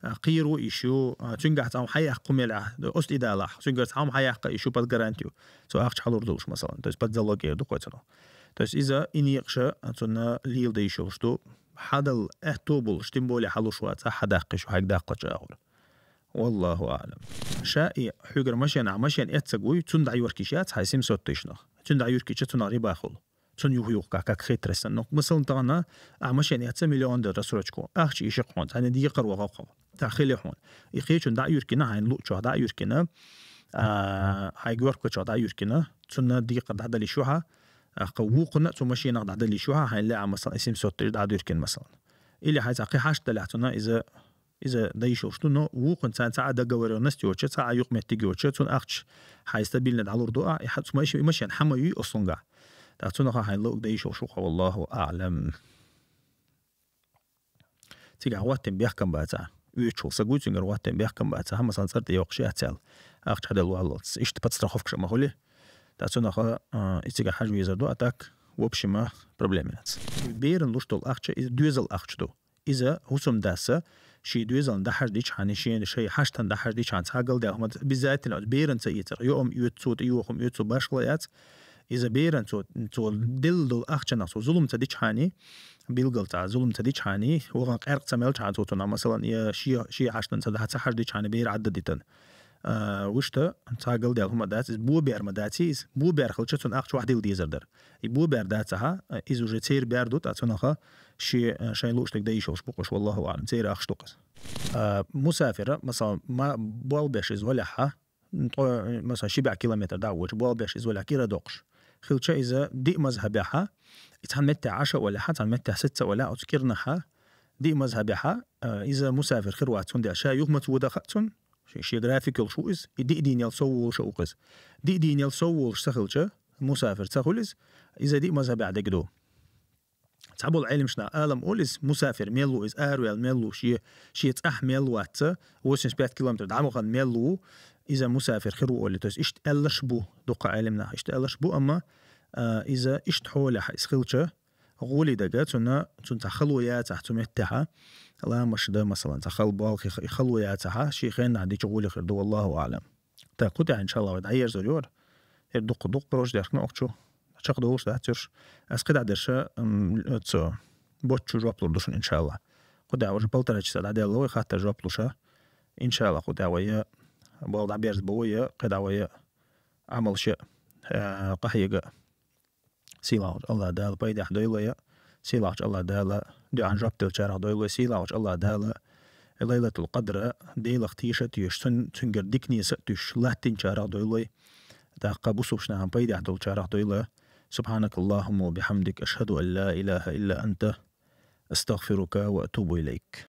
А, кхийра ван йиш ю, а, цуьнгахь цхьа хӀума хьаяккха хӀума елахь, оцу идалахь, цуьнгара цхьа хӀума хьаяккха йиш ю под гарантию. Цо ахча хьалур долуш, масалан. То есть под залог эр ду кхой цунах. То есть иза и некъаша, а, цунна лийла дан йиш йолуш ду. Хьадал аьтто болуш, тем более хьалуш вац, ахьа даккхиш ю, хьайга даккхача агӀор. Валлаху аӀлам. Ша и хьуьгара машенахь машен эццаг вуй, цунна дӀаюркиш яц хьайн семьсот тысячнах. Цунна дӀаюркича цунах риба хуьлу. Цунна юха-юха как хитрость санна. Ну, масалан, тахана ахь машен эцна миллион доллар рассрочку. Ахча иши хьуна, цхьана декхар ваха хьо. Та хили хьуна. И кхечун дӀаюркина, хьайн луъчох дӀаюркина, а, хьайн гӀоркачох дӀаюркина, цунна декхар дӀадала йиш ю хьа, а, кха вукхунна цу машенах дӀадала йиш ю хьа, хьайн лаьа, масалан, семьсот тысяч дӀадуьркина, масалан. Или хьайн цхьа кхин хьашт далахь цунна иза Иза дан йиш йолуш ду, но вукхун царна цхьа а договорённость йоцуш, цхьа а юкъаметтиг йоцуш, цунна ахча хьайн стабильно дӀалур ду ахь, и хьа-, цу маш-, и машен хьан ма юй ослунгахь. ТӀаккха цунах хьайн луъург дан йиш йолуш ву хьо, валлаху аӀлам. Цигахь гӀоттина бехкам бацахь. Оьцуш волу саг вуй, цуьнгара гӀоттина бехкам бацахь, хьан, масалан, цӀарда йоккхуш яц аьлла. Ахча хьаделла валлалц. Иштта подстраховка ма хуьлий. ТӀаккха цунах, а, и цигахь хьажа везар ду, а так, в общем, а, проблема яц. Беран луш долу ахча, иза доьзал ахча ду. Иза хӀусамдаса Ший доьзална дӀахьаждичхьана, шен шай хьаштана дӀахьаждичхьана, цхьа галдаьлла хӀума дац, обязательно оцу беран ца эцар. Йоам оьцу цо, тӀе йохам оьцу цо, башхала яц. Иза беран цо, цо делла долу ахчанах цо зулум ца дичхьана, билгал цхьа зулум ца дичхьана, вахана къаьркъа ца мелчхьана цо цунах, масалан, я ши, ши хьаштана ца дӀа ца хьаждичхьана бер Ӏадда дитан. А, вуьшта, цхьа галдаьлла хӀума дац, иза бо бер ма дац иза, бо бер хилча цунна ахча вахдилла дезар дара. И бо бер дацахьа, иза уже церан бер ду, тӀа цунах ши, шайн луъуш дерг дан йиш йолуш бу-кх уьш, валлаху аӀлам, церан ахча ду-кх иза. А, мусафира, масалан, ма-, болх беш иза валехьа, ткъо, масалан, ши бӀе километр дӀа а волча, болх беш иза валехь кӀира доккхуш хилча, иза диъ мазхьабехьа, и цхьана меттехь Ӏаш а валехьа, цхьана меттехь сицца а валехьа, оцу кӀирнахьа, диъ мазхьабехьа, а, иза мусафир хир вац, цундела ша юха маца вода хаьа цунна, ши-, шен графикаллаш ву иза, и диъ дийнел сов волуш а ву-кх иза. Диъ дийнел сов волуш ца хилча, мусафир ца хуьлу иза, иза диъ мазхьабехь дерг ду. Цхьаболу Ӏеламнаха ала ма олу иза, мусафир мел ву иза, араваьлла мел ву, шен, шен цӀахь мел вац, восемьдесят пять километр дӀа ма вахана мел ву, иза мусафир хир ву олий. То есть иштта аьлларш а бу, дуккха Ӏеламнаха иштта аьлларш а бу, амма, а, иза иштта хьолехь иза хилча, гӀоле дага, цунна, цунна цхьа хало яцахь цу меттехьа, ламазаш дан, масалан, цхьа хала болх, и хало яцахьа, шен хенахь дича гӀоле хир ду, валлаху аӀлам. Так, кху тӀехь, иншаллахӀ, вай дӀаерзор ю хӀара. ХӀара дуккха, дуккха прош дехкина оха чу. Чекхдолуш дац уьш. Ас кхидӀа дерш, м, оцу боцчу жоп лур ду шуна, иншаллахӀ. Кху тӀехь уже полтора часа дӀадаьлла вай, хаттар жоп луш. ИншаллахӀ, кху тӀехь вай я болх дӀаберзабо вай, я кхидӀа вай я Ӏамалш я, э, къахьега. Сийлахьчу АллахӀ Дала пайдехь дойла я, сийлахьчу АллахӀ Дала дуьхьал жоп деллачарах дойла я, сийлахьчу АллахӀ Дала Лайлатул Къадр Делах теша а тешаш, цун-, цуьнгара дика нийса а туьйсуш, латтинчарах дойла я. ТӀаккха бусулба нахана пайдехь долчарах дойла я. سبحانك اللهم وبحمدك، أشهد أن لا إله إلا أنت، أستغفرك وأتوب إليك.